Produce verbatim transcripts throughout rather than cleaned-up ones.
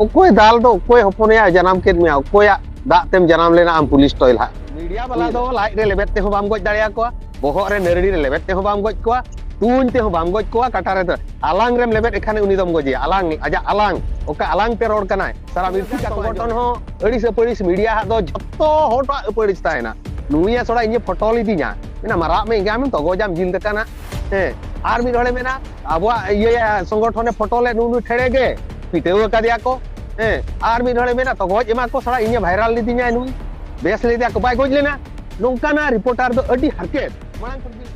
ᱚᱠᱚᱭ ᱫᱟᱞ ᱫᱚ, ᱚᱠᱚᱭ ᱦᱚᱯᱚᱱᱮᱭᱟ ᱡᱟᱱᱟᱢ ᱠᱮᱫ ᱢᱮᱭᱟ, ᱚᱠᱚᱭᱟᱜ ᱫᱟᱜ ᱛᱮᱢ ᱡᱟᱱᱟᱢ ᱞᱮᱱᱟ ᱟᱢ ᱯᱩᱞᱤᱥ ᱴᱚᱭᱞᱟ? ᱢᱤᱰᱤᱭᱟ ᱵᱟᱞᱟ ᱫᱚ ᱞᱟᱡ ᱨᱮ ᱞᱮᱵᱮᱫ ᱛᱮᱦᱚᱸ ᱵᱟᱢ ᱜᱚᱡ ᱫᱟᱲᱮᱭᱟᱠᱚᱣᱟ, ᱵᱚᱦᱚᱜ ᱨᱮ ᱱᱟᱹᱨᱲᱤ ᱨᱮ ᱞᱮᱵᱮᱫ ᱛᱮᱦᱚᱸ ᱵᱟᱢ ᱜᱚᱡ ᱠᱚᱣᱟ, ᱛᱩᱧ ᱛᱮᱦᱚᱸ ᱵᱟᱢ ᱜᱚᱡ ᱠᱚᱣᱟ, ᱠᱟᱴᱟ ᱨᱮ ᱫᱚ ᱟᱞᱟᱝ ᱨᱮᱢ ᱞᱮᱵᱮᱫ ᱮᱠᱷᱟᱱ ᱩᱱᱤ ᱫᱚᱢ ᱜᱚᱡᱮᱭᱟ᱾ ᱟᱞᱟᱝ, ᱟᱡᱟᱜ ᱟᱞᱟᱝ, ᱚᱠᱟ ᱟᱞᱟᱝ ᱛᱮ ᱨᱚᱲ ᱠᱟᱱᱟᱭ, ᱥᱟᱨᱟ ᱢᱤᱨᱛᱷᱤᱠᱟ ᱥᱚᱝᱜᱚᱴᱷᱚᱱ ᱦᱚᱸ ᱟᱹᱲᱤᱥ ᱟᱹᱯᱟᱹᱲᱤᱥ, ᱢᱤᱰᱤᱭᱟ ᱦᱟᱜ ᱫᱚ ᱡᱷᱚᱛᱚ ᱦᱚᱲ ᱴᱟᱜ ᱟᱹᱯᱟᱹᱲᱤᱥ ᱛᱟᱦᱮᱱᱟ᱾ ᱱᱩᱭᱟ ᱥᱚᱲᱟ ᱤᱧᱮ ᱯᱷᱚᱴᱚ ᱞᱤᱫᱤᱧᱟ, ᱢᱮᱱᱟ ᱢᱟᱨᱟᱜ ᱢᱮ ᱮᱸᱜᱟ ᱢᱮ ᱛᱚᱜᱚᱡᱟᱢ ᱡᱤᱞ ᱫᱟᱠᱟ ᱱᱟ᱾ ᱦᱮᱸ, ᱟᱨ ᱢᱤᱫ ᱦᱚᱲᱮ ᱢᱮᱱᱟ ᱟᱵᱚᱣᱟᱜ ᱤᱭᱟᱹ ᱥᱚᱝᱜᱚᱴᱷᱚᱱᱮ ᱯᱷᱚᱴᱚ ᱞᱮᱫ ᱱᱩᱭ, ᱱᱩᱭ ᱴᱷᱮᱲᱮ ᱜᱮ ᱯᱤᱴᱟᱹᱣ ᱟᱠᱟᱫᱮᱭᱟ ᱠᱚ᱾ ᱦᱮᱸ, ᱟᱨ ᱢᱤᱫ ᱦᱚᱲᱮ ᱢᱮᱱᱟ ᱛᱚᱜᱚᱡ ᱮᱢᱟ ᱠᱚ ᱥᱟᱲᱟ ᱤᱧᱮ ᱵᱷᱟᱭᱨᱟᱞ ᱞᱤᱫᱤᱧᱟᱭ ᱱᱩᱭ, ᱵᱮᱥ ᱞᱮᱫᱮᱭᱟ ᱠᱚ, ᱵᱟᱭ ᱜᱚᱡ ᱞᱮᱱᱟ᱾ ᱱᱚᱝᱠᱟᱱᱟᱜ ᱨᱤᱯᱳᱨᱴᱟᱨ ᱫᱚ ᱟᱹᱰᱤ ᱦᱟᱨᱠᱮᱛ᱾ ᱢᱟᱲᱟᱝ ᱠᱷᱚᱱ ᱜᱮ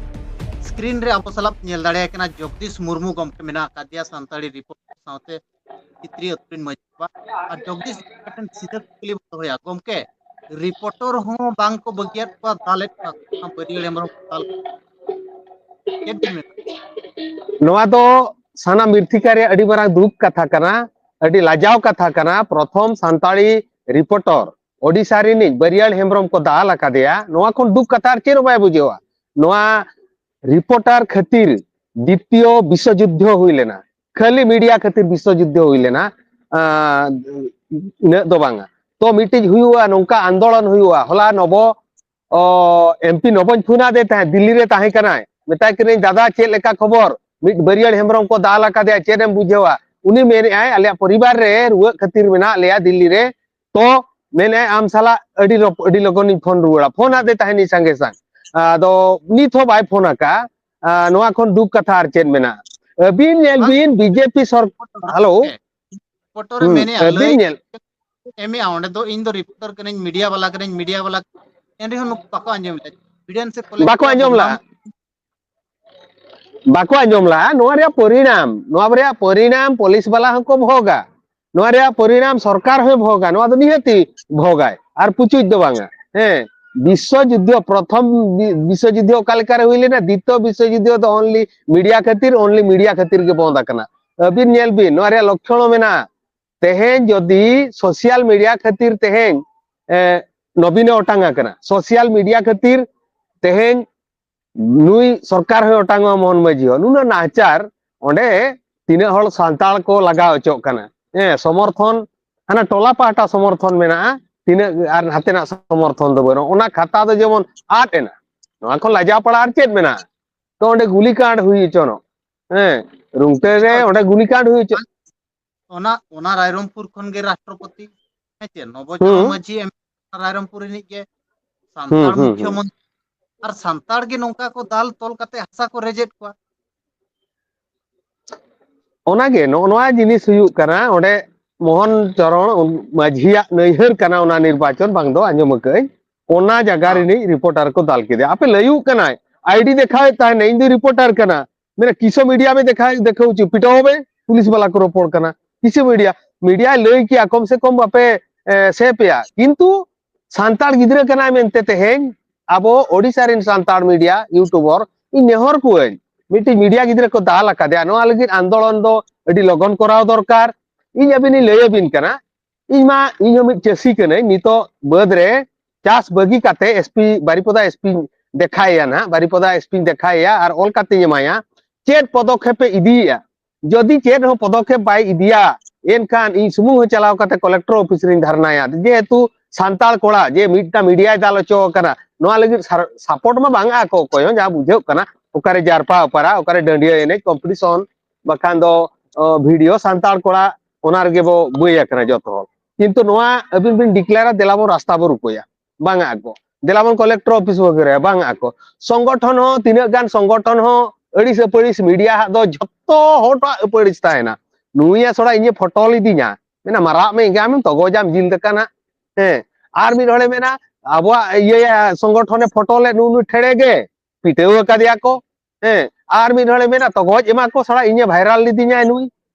ᱥᱠᱨᱤᱱ ᱨᱮ ᱟᱵᱚ ᱥᱟᱞᱟᱜ ᱧᱮᱞ ᱫᱟᱲᱮᱭᱟᱭ ᱠᱟᱱᱟ ᱡᱚᱜᱽᱫᱤᱥ ᱢᱩᱨᱢᱩ ᱜᱚᱢᱠᱮ ᱢᱮᱱᱟᱜ ᱟᱠᱟᱫᱮᱭᱟ, ᱥᱟᱱᱛᱟᱲᱤ ᱨᱤᱯᱳᱨᱴᱟᱨ ᱥᱟᱶᱛᱮ ᱵᱷᱤᱛᱨᱤ ᱟᱹᱛᱩ ᱨᱮᱱ ᱢᱟᱹᱡᱷᱤ ᱵᱟᱵᱟ᱾ ᱟᱨ ᱡᱚᱜᱽᱫᱤᱥ ᱢᱤᱫᱴᱮᱱ ᱥᱤᱫᱷᱟᱹ ᱠᱩᱠᱞᱤ ᱵᱚᱱ ᱫᱚᱦᱚᱭᱟ, ᱜᱚᱢᱠᱮ, ᱨᱤᱯᱳᱨᱴᱚᱨ ᱦᱚᱸ ᱵᱟᱝ ᱠᱚ ᱵᱟᱹᱜᱤᱭᱟᱫ ᱠᱚᱣᱟ, ᱫᱟᱞᱮᱫ ᱠᱚᱣᱟ ᱠᱚ, ᱚᱱᱟ ᱵᱟᱹᱨᱭᱟᱹᱲ ᱦᱮᱢᱵᱨᱚᱢ ᱠᱚ ᱫᱟᱞ ᱠᱮᱫ ᱠᱚᱣᱟ᱾ ᱪᱮᱫ ᱵᱤᱱ ᱢᱮᱱᱟ? ᱱᱚᱣᱟ ᱫᱚ ᱥᱟᱱᱟᱢ ᱢᱤᱨᱛᱷᱤᱠᱟ ᱨᱮᱭᱟᱜ ᱟᱹᱰᱤ ᱢᱟᱨᱟᱝ ᱫᱩᱠ ᱠᱟᱛᱷᱟ ᱠᱟᱱᱟ, ᱟᱹᱰᱤ ᱞᱟᱡᱟᱣ ᱠᱟᱛᱷᱟ ᱠᱟᱱᱟ᱾ ᱯᱨᱚᱛᱷᱚᱢ ᱥᱟᱱᱛᱟᱲᱤ ᱨᱤᱯᱳᱨᱴᱚᱨ ᱳᱰᱤᱥᱟ ᱨᱤᱱᱤᱡ ᱵᱟᱹᱨᱭᱟᱹᱲ ᱦᱮᱢᱵᱨᱚᱢ ᱠᱚ ᱫᱟᱞ ᱟᱠᱟᱫᱮᱭᱟ, ᱱᱚᱣᱟ ᱠᱷᱚᱱ ᱫᱩᱠ ᱠᱟᱛᱷᱟ ᱟᱨ ᱪᱮᱫ ᱦᱚᱸ ᱵᱟᱭ ᱵᱩᱡᱷᱟᱹᱣᱟ᱾ ᱱᱚᱣᱟ ᱨᱤᱯᱳᱨᱴᱟᱨ ᱠᱷᱟᱹᱛᱤᱨ ᱫᱤᱛᱤᱭᱚ ᱵᱤᱥᱥᱚ ᱡᱩᱫᱽᱫᱷᱚ ᱦᱩᱭ ᱞᱮᱱᱟ, ᱠᱷᱟᱹᱞᱤ ᱢᱤᱰᱤᱭᱟ ᱠᱷᱟᱹᱛᱤᱨ ᱵᱤᱥᱥᱚ ᱡᱩᱫᱽᱫᱷᱚ ᱦᱩᱭ ᱞᱮᱱᱟ᱾ ᱟᱸ, ᱤᱱᱟᱹᱜ ᱫᱚ ᱵᱟᱝᱟ, ᱛᱚ ᱢᱤᱫᱴᱤᱡ ᱦᱩᱭᱩᱜᱼᱟ, ᱱᱚᱝᱠᱟ ᱟᱱᱫᱳᱞᱚᱱ ᱦᱩᱭᱩᱜᱼᱟ᱾ ᱦᱚᱞᱟ ᱱᱚᱵᱚ ᱚ, ᱮᱢᱯᱤ ᱱᱚᱵᱚᱧ ᱯᱷᱳᱱ ᱟᱫᱮ ᱛᱟᱦᱮᱸᱫ, ᱫᱤᱞᱞᱤ ᱨᱮ ᱛᱟᱦᱮᱸ ᱠᱟᱱᱟᱭ᱾ ᱢᱮᱛᱟᱭ ᱠᱟᱹᱱᱟᱹᱧ, "ᱫᱟᱫᱟ, ᱪᱮᱫ ᱞᱮᱠᱟ ᱠᱷᱚᱵᱚᱨ? ᱢᱤᱫ ᱵᱟᱹᱨᱭᱟᱹᱲ ᱦᱮᱢᱵᱨᱚᱢ ᱠᱚ ᱫᱟᱞ ᱟᱠᱟᱫᱮᱭᱟ, ᱪᱮᱫ ᱮᱢ ᱵᱩᱡᱷᱟᱹᱣᱟ?" ᱩᱱᱤ ᱢᱮᱱᱮᱫᱼᱟᱭ, "ᱟᱞᱮᱭᱟᱜ ᱯᱚᱨᱤᱵᱟᱨ ᱨᱮ ᱨᱩᱣᱟᱹᱜ ᱠᱷᱟᱹᱛᱤᱨ ᱢᱮᱱᱟᱜ ᱞᱮᱭᱟ ᱫᱤᱞᱞᱤ ᱨᱮ, ᱛᱚ ᱢᱮᱱᱮᱫᱼᱟᱭ ᱟᱢ ᱥᱟᱞᱟᱜ ᱟᱹᱰᱤ ᱨᱚᱯ-, ᱟᱹᱰᱤ ᱞᱚᱜᱚᱱᱤᱧ ᱯᱷᱳᱱ ᱨᱩᱣᱟᱹᱲᱟ᱾" ᱯᱷᱳᱱ ᱟᱫᱮ ᱛᱟᱦᱮᱸᱱᱤᱧ ᱥᱟᱸᱜᱮ ᱥᱟᱝ, ᱟᱫᱚ ᱱᱤᱛ ᱦᱚᱸ ᱵᱟᱭ ᱯᱷᱳᱱ ᱟᱠᱟᱫᱼᱟ᱾ ᱟ, ᱱᱚᱣᱟ ᱠᱷᱚᱱ ᱫᱩᱠ ᱠᱟᱛᱷᱟ ᱟᱨ ᱪᱮᱫ ᱢᱮᱱᱟᱜᱼᱟ? ᱟᱹᱵᱤᱱ ᱧᱮᱞ ᱵᱟᱝ, ᱵᱤᱱ, ᱵᱤᱡᱮᱯᱤ ᱥᱚᱨᱠᱟᱨ, ᱦᱮᱞᱳ, ᱨᱤᱯᱳᱨᱴᱚᱨ ᱮ ᱦᱩᱸ, ᱢᱮᱱᱮᱫᱼᱟ, ᱞᱟᱹᱭ ᱟᱹᱵᱤᱱ ᱧᱮᱞ, ᱮᱢᱮᱜᱼᱟ, ᱚᱸᱰᱮ ᱫᱚ ᱤᱧ ᱫᱚ ᱨᱤᱯᱳᱨᱴᱚᱨ ᱠᱟᱹᱱᱟᱹᱧ, ᱢᱤᱰᱤᱭᱟ ᱵᱟᱞᱟ ᱠᱟᱹᱱᱟᱹᱧ, ᱢᱤᱰᱤᱭᱟ ᱵᱟᱞᱟ, ᱮᱱ ᱨᱮᱦᱚᱸ ᱱᱩᱠᱩ ᱵᱟᱠᱚ ᱟᱸᱡᱚᱢ ᱞᱮᱫᱟ᱾ ᱮᱵᱤᱰᱮᱱᱥ ᱮ ᱠᱚᱞᱮᱠᱴ ᱵᱟᱠᱚ ᱠᱮᱫᱟ, ᱟᱸᱡᱚᱢ ᱵᱚᱫᱱᱟᱢ ᱞᱟᱜᱼᱟ᱾ ᱵᱟᱠᱚ ᱟᱸᱡᱚᱢ ᱞᱟᱜᱼᱟ᱾ ᱱᱚᱣᱟ ᱨᱮᱭᱟᱜ ᱯᱚᱨᱤᱱᱟᱢ, ᱱᱚᱣᱟ ᱨᱮᱭᱟᱜ ᱯᱚᱨᱤᱱᱟᱢ ᱯᱩᱞᱤᱥ ᱵᱟᱞᱟ ᱦᱚᱸᱠᱚ ᱵᱷᱳᱜᱟ᱾ ᱱᱚᱣᱟ ᱨᱮᱭᱟᱜ ᱯᱚᱨᱤᱱᱟᱢ ᱥᱚᱨᱠᱟᱨ ᱦᱚᱸᱭ ᱵᱷᱳᱜᱟ᱾ ᱱᱚᱣᱟ ᱫᱚ ᱱᱤᱦᱟᱹᱛᱤ ᱵᱷᱳᱜᱟᱭ, ᱟᱨ ᱯᱩᱪᱩᱡ ᱫᱚ ᱵᱟᱝᱟ᱾ ᱦᱮᱸ, ᱵᱤᱥᱥᱚ ᱡᱩᱫᱽᱫᱷᱚ, ᱯᱨᱚᱛᱷᱚᱢ ᱵᱤ-, ᱵᱤᱥᱥᱚ ᱡᱩᱫᱽᱫᱷᱚ ᱚᱠᱟ ᱞᱮᱠᱟᱨᱮ ᱦᱩᱭ ᱞᱮᱱᱟ, ᱫᱤᱛᱤᱭᱚ ᱵᱤᱥᱥᱚ ᱡᱩᱫᱽᱫᱷᱚ ᱫᱚ only ᱢᱤᱰᱤᱭᱟ ᱠᱷᱟᱹᱛᱤᱨ, only ᱢᱤᱰᱤᱭᱟ ᱠᱷᱟᱹᱛᱤᱨ ᱜᱮ ᱵᱚᱱᱫ ᱟᱠᱟᱱᱟ᱾ ᱟᱹᱵᱤᱱ ᱧᱮᱞ ᱵᱤᱱ, ᱱᱚᱣᱟ ᱨᱮᱭᱟᱜ ᱞᱚᱠᱠᱷᱚᱬ ᱦᱚᱸ ᱢᱮᱱᱟᱜᱼᱟ᱾ ᱛᱮᱦᱮᱧ ᱡᱩᱫᱤ ᱥᱳᱥᱟᱞ ᱢᱤᱰᱤᱭᱟ ᱠᱷᱟᱹᱛᱤᱨ ᱛᱮᱦᱮᱧ, ᱮ, ᱱᱚᱵᱤᱱᱮ ᱚᱴᱟᱝ ᱟᱠᱟᱱᱟ, ᱥᱳᱥᱟᱞ ᱢᱤᱰᱤᱭᱟ ᱠᱷᱟᱹᱛᱤᱨ ᱛᱮᱦᱮᱧ ᱱᱩᱭ ᱥᱚᱨᱠᱟᱨ ᱦᱚᱸᱭ ᱚᱴᱟᱝᱚᱜᱼᱟ, ᱢᱳᱦᱚᱱ ᱢᱟᱹᱡᱷᱤ ᱦᱚᱸ᱾ ᱱᱩᱱᱟᱹᱜ ᱱᱟᱦᱟᱪᱟᱨ, ᱚᱸᱰᱮ ᱛᱤᱱᱟᱹᱜ ᱦᱚᱲ ᱥᱟᱱᱛᱟᱲ ᱠᱚ ᱞᱟᱜᱟᱣ ᱦᱚᱪᱚᱜ ᱠᱟᱱᱟ, ᱦᱮᱸ, ᱥᱚᱢᱚᱨᱛᱷᱚᱱ, ᱦᱟᱱᱟ ᱴᱚᱞᱟ ᱯᱟᱦᱴᱟ ᱥᱚᱢᱚᱨᱛᱷᱚᱱ ᱢᱮᱱᱟᱜᱼᱟ, ᱛᱤᱱᱟᱹᱜ ᱟᱨ ᱦᱟᱛᱮᱱᱟᱜ ᱥᱚᱢᱚᱨᱛᱷᱚᱱ ᱫᱚ ᱵᱟᱹᱱᱩᱜᱼᱟ᱾ ᱚᱱᱟ ᱠᱷᱟᱛᱟ ᱫᱚ ᱡᱮᱢᱚᱱ ᱟᱫ ᱮᱱᱟ, ᱱᱚᱣᱟ ᱠᱷᱚᱱ ᱞᱟᱡᱟᱣ ᱯᱟᱲᱟ ᱟᱨ ᱪᱮᱫ ᱢᱮᱱᱟᱜᱼᱟ? ᱛᱚ ᱚᱸᱰᱮ ᱜᱩᱞᱤ ᱠᱟᱸᱰ ᱦᱩᱭ ᱦᱚᱪᱚᱱᱚᱜ, ᱦᱮᱸ, ᱨᱩᱝᱴᱟᱹ ᱨᱮ ᱚᱸᱰᱮ ᱜᱩᱞᱤ ᱠᱟᱸᱰ ᱦᱩᱭ ᱦᱚᱪᱚ᱾ ᱚᱱᱟ ᱚᱱᱟ ᱨᱟᱭᱨᱚᱝᱯᱩᱨ ᱠᱷᱚᱱ ᱜᱮ ᱨᱟᱥᱴᱨᱚᱯᱚᱛᱤ, ᱦᱮᱸ ᱪᱮ, ᱱᱚᱵᱚᱪᱚᱨᱚ ᱦᱩᱸ᱾ ᱢᱟᱹᱡᱷᱤ ᱮᱢ ᱨᱟᱭᱨᱚᱝᱯᱩᱨ ᱨᱤᱱᱤᱡ ᱜᱮ ᱦᱩᱸ, ᱥᱟᱱᱛᱟᱲ ᱦᱩᱸ, ᱦᱩᱸ᱾ ᱢᱩᱠᱷᱭᱚᱢᱚᱱᱛᱨᱤ, ᱟᱨ ᱥᱟᱱᱛᱟᱲ ᱜᱮ ᱱᱚᱝᱠᱟ ᱠᱚ ᱫᱟᱞ ᱛᱚᱞ ᱠᱟᱛᱮ ᱦᱟᱥᱟ ᱠᱚ ᱨᱮᱡᱮᱫ ᱠᱚᱣᱟ᱾ ᱚᱱᱟᱜᱮ ᱱᱚᱜᱼᱚ ᱱᱚᱣᱟ ᱡᱤᱱᱤᱥ ᱦᱩᱭᱩᱜ ᱠᱟᱱᱟ, ᱚᱸᱰᱮ ᱢᱳᱦᱚᱱ ᱪᱚᱨᱚᱬ ᱢᱟᱹᱡᱷᱤᱭᱟᱜ ᱱᱟᱹᱭᱦᱟᱹᱨ ᱠᱟᱱᱟ ᱚᱱᱟ ᱱᱤᱨᱵᱟᱪᱚᱱ, ᱵᱟᱝ ᱫᱚ ᱟᱸᱡᱚᱢ ᱟᱠᱟᱫᱟᱹᱧ, ᱚᱱᱟ ᱡᱟᱭᱜᱟ ᱦᱮᱸ᱾ ᱨᱤᱱᱤᱡ ᱨᱤᱯᱳᱨᱴᱟᱨ ᱠᱚ ᱫᱟᱞ ᱠᱮᱫᱮᱭᱟ᱾ ᱟᱯᱮ ᱞᱟᱹᱭᱩᱜ ᱠᱟᱱᱟᱭ, ᱟᱭᱰᱤ ᱫᱮᱠᱷᱟᱣᱮᱫ ᱛᱟᱦᱮᱱᱟ, ᱤᱧ ᱫᱚ ᱨᱤᱯᱳᱨᱴᱟᱨ ᱠᱟᱱᱟ, ᱢᱮᱱᱟ ᱠᱤᱥᱚ ᱢᱤᱰᱤᱭᱟ ᱢᱮ ᱫᱮᱠᱷᱟᱣ ᱫᱮᱠᱷᱟᱣ ᱩᱪᱤᱛ, ᱯᱤᱴᱟᱣ ᱵᱮ, ᱯᱩᱞᱤᱥ ᱵᱟᱞᱟ ᱠᱚ ᱨᱚᱯᱚᱲ ᱠᱟᱱᱟ, ᱠᱤᱥᱚ ᱢᱤᱰᱤᱭᱟ, ᱢᱤᱰᱤᱭᱟᱭ ᱞᱟᱹᱭ ᱠᱮᱭᱟ ᱠᱚᱢ ᱥᱮ ᱠᱚᱢ ᱵᱟᱯᱮ ᱮ, ᱥᱮᱯ ᱮᱭᱟ, ᱠᱤᱱᱛᱩ ᱥᱟᱱᱛᱟᱲ ᱜᱤᱫᱽᱨᱟᱹ ᱠᱟᱱᱟᱭ ᱢᱮᱱᱛᱮ ᱛᱮᱦᱮᱧ ᱟᱵᱚ ᱳᱰᱤᱥᱟ ᱨᱮᱱ ᱥᱟᱱᱛᱟᱲ ᱢᱤᱰᱤᱭᱟ ᱤᱭᱩᱴᱩᱵᱚᱨ ᱤᱧ ᱱᱮᱦᱚᱨ ᱠᱚᱣᱟᱹᱧ, ᱢᱤᱫᱴᱤᱡ ᱢᱤᱰᱤᱭᱟ ᱜᱤᱫᱽᱨᱟᱹ ᱠᱚ ᱫᱟᱞ ᱟᱠᱟᱫᱮᱭᱟ, ᱱᱚᱣᱟ ᱞᱟᱹᱜᱤᱫ ᱟᱱᱫᱳᱞᱚᱱ ᱫᱚ ᱟᱹᱰᱤ ᱞᱚᱜᱚᱱ ᱠᱚᱨᱟᱣ ᱫᱚᱨᱠᱟᱨ᱾ ᱤᱧ ᱟᱹᱵᱤᱱ ᱤᱧ ᱞᱟᱹᱭ ᱟᱹᱵᱤᱱ ᱠᱟᱱᱟ, ᱤᱧ ᱢᱟ ᱤᱧ ᱦᱚᱸ ᱢᱤᱫ ᱪᱟᱹᱥᱤ ᱠᱟᱹᱱᱟᱹᱧ, ᱱᱤᱛᱚᱜ ᱵᱟᱹᱫᱽ ᱨᱮ ᱪᱟᱥ ᱵᱟᱹᱜᱤ ᱠᱟᱛᱮ ᱮᱥᱯᱤ ᱵᱟᱨᱤᱯᱚᱫᱟ ᱮᱥᱯᱤᱧ ᱫᱮᱠᱷᱟᱭᱮᱭᱟ ᱱᱟᱦᱟᱜ, ᱵᱟᱨᱤᱯᱚᱫᱟ ᱮᱥᱯᱤᱧ ᱫᱮᱠᱷᱟᱭᱮᱭᱟ ᱟᱨ ᱚᱞ ᱠᱟᱛᱮᱧ ᱮᱢᱟᱭᱟ, ᱪᱮᱫ ᱯᱚᱫᱚᱠᱷᱮᱯ ᱮ ᱤᱫᱤᱭᱮᱫᱼᱟ᱾ ᱡᱩᱫᱤ ᱪᱮᱫ ᱦᱚᱸ ᱯᱚᱫᱚᱠᱷᱮᱯ ᱵᱟᱭ ᱤᱫᱤᱭᱟ, ᱮᱱᱠᱷᱟᱱ ᱤᱧ ᱥᱩᱢᱩᱝ ᱦᱚᱸ ᱪᱟᱞᱟᱣ ᱠᱟᱛᱮ ᱠᱚᱞᱮᱠᱴᱚᱨ ᱚᱯᱷᱤᱥ ᱨᱤᱧ ᱫᱷᱟᱨᱱᱟᱭᱟ᱾ ᱡᱮᱦᱮᱛᱩ ᱥᱟᱱᱛᱟᱲ ᱠᱚᱲᱟ ᱡᱮ ᱢᱤᱫᱴᱟᱝ ᱢᱤᱰᱤᱭᱟᱭ ᱫᱟᱞ ᱦᱚᱪᱚ ᱟᱠᱟᱱᱟ, ᱱᱚᱣᱟ ᱞᱟᱹᱜᱤᱫ ᱥᱟᱨ-, ᱥᱟᱯᱳᱨᱴ ᱢᱟ ᱵᱟᱝ ᱟᱠᱚ ᱚᱠᱚᱭ ᱦᱚᱸ, ᱡᱟᱦᱟᱸ ᱵᱩᱡᱷᱟᱹᱜ ᱠᱟᱱᱟ ᱚᱠᱟᱨᱮ ᱡᱟᱨᱯᱟ ᱚᱯᱟᱨᱟ, ᱚᱠᱟᱨᱮ ᱰᱟᱹᱰᱤᱭᱟᱹ ᱮᱱᱮᱡ ᱠᱚᱢᱯᱤᱴᱤᱥᱚᱱ, ᱵᱟᱠᱷᱟᱱ ᱫᱚ, ᱚ, ᱵᱷᱤᱰᱤᱭᱳ ᱥᱟᱱᱛᱟᱲ ᱠᱚᱲᱟ, ᱚᱱᱟ ᱨᱮᱜᱮ ᱵᱚ ᱵᱟᱹᱭ ᱟᱠᱟᱱᱟ ᱡᱚᱛᱚ ᱦᱚᱲ᱾ ᱠᱤᱱᱛᱩ ᱱᱚᱣᱟ ᱟᱹᱵᱤᱱ ᱵᱤᱱ ᱰᱤᱠᱞᱮᱭᱟᱨᱟ, ᱫᱮᱞᱟ ᱵᱚᱱ ᱨᱟᱥᱛᱟ ᱵᱚ ᱨᱩᱠᱩᱭᱟ, ᱵᱟᱝ ᱟᱠᱚ᱾ ᱫᱮᱞᱟ ᱵᱚᱱ ᱠᱚᱞᱮᱠᱴᱚᱨ ᱚᱯᱷᱤᱥ ᱵᱚ ᱜᱷᱮᱨᱟᱭᱟ, ᱵᱟᱝ ᱟᱠᱚ᱾ ᱥᱚᱝᱜᱚᱴᱷᱚᱱ ᱦᱚᱸ ᱛᱤᱱᱟᱹᱜ ᱜᱟᱱ ᱥᱚᱝᱜᱚᱴᱷᱚᱱ ᱦᱚᱸ ᱟᱹᱲᱤᱥ ᱟᱹᱯᱟᱹᱲᱤᱥ, ᱢᱤᱰᱤᱭᱟ ᱦᱟᱜ ᱫᱚ ᱡᱷᱚᱛᱚ ᱦᱚᱲ ᱴᱟᱜ ᱟᱹᱯᱟᱹᱲᱤᱥ ᱛᱟᱦᱮᱱᱟ᱾ ᱱᱩᱭᱟ ᱥᱚᱲᱟ ᱤᱧᱮ ᱯᱷᱚᱴᱚ ᱞᱤᱫᱤᱧᱟ, ᱢᱮᱱᱟ ᱢᱟᱨᱟᱜ ᱢᱮ ᱮᱸᱜᱟ ᱟᱢᱮᱢ ᱛᱚᱜᱚᱡᱟᱢ ᱡᱤᱞ ᱫᱟᱠᱟ ᱱᱟᱜ᱾ ᱦᱮᱸ, ᱟᱨ ᱢᱤᱫ ᱦᱚᱲᱮ ᱢᱮᱱᱟ ᱟᱵᱚᱣᱟᱜ ᱤᱭᱟᱹ ᱥᱚᱝᱜᱚᱴᱷᱚᱱᱮ ᱯᱷᱚᱴᱚ ᱞᱮᱫ ᱱᱩᱭ ᱱᱩᱭ ᱴᱷᱮᱲᱮ ᱜᱮ, ᱯᱤᱴᱟᱹᱣ ᱟᱠᱟᱫᱮᱭᱟ ᱠᱚ᱾ ᱦᱮᱸ, ᱟᱨ ᱢᱤᱫ ᱦᱚᱲᱮ ᱢᱮᱱᱟ ᱛᱚᱜᱚᱡ ᱮᱢᱟ ᱠᱚ ᱥᱟᱲᱟ, ᱤᱧᱮ ᱵᱷᱟᱭᱨᱟᱞ ᱞᱤᱫᱤᱧᱟᱭ ᱱᱩᱭ,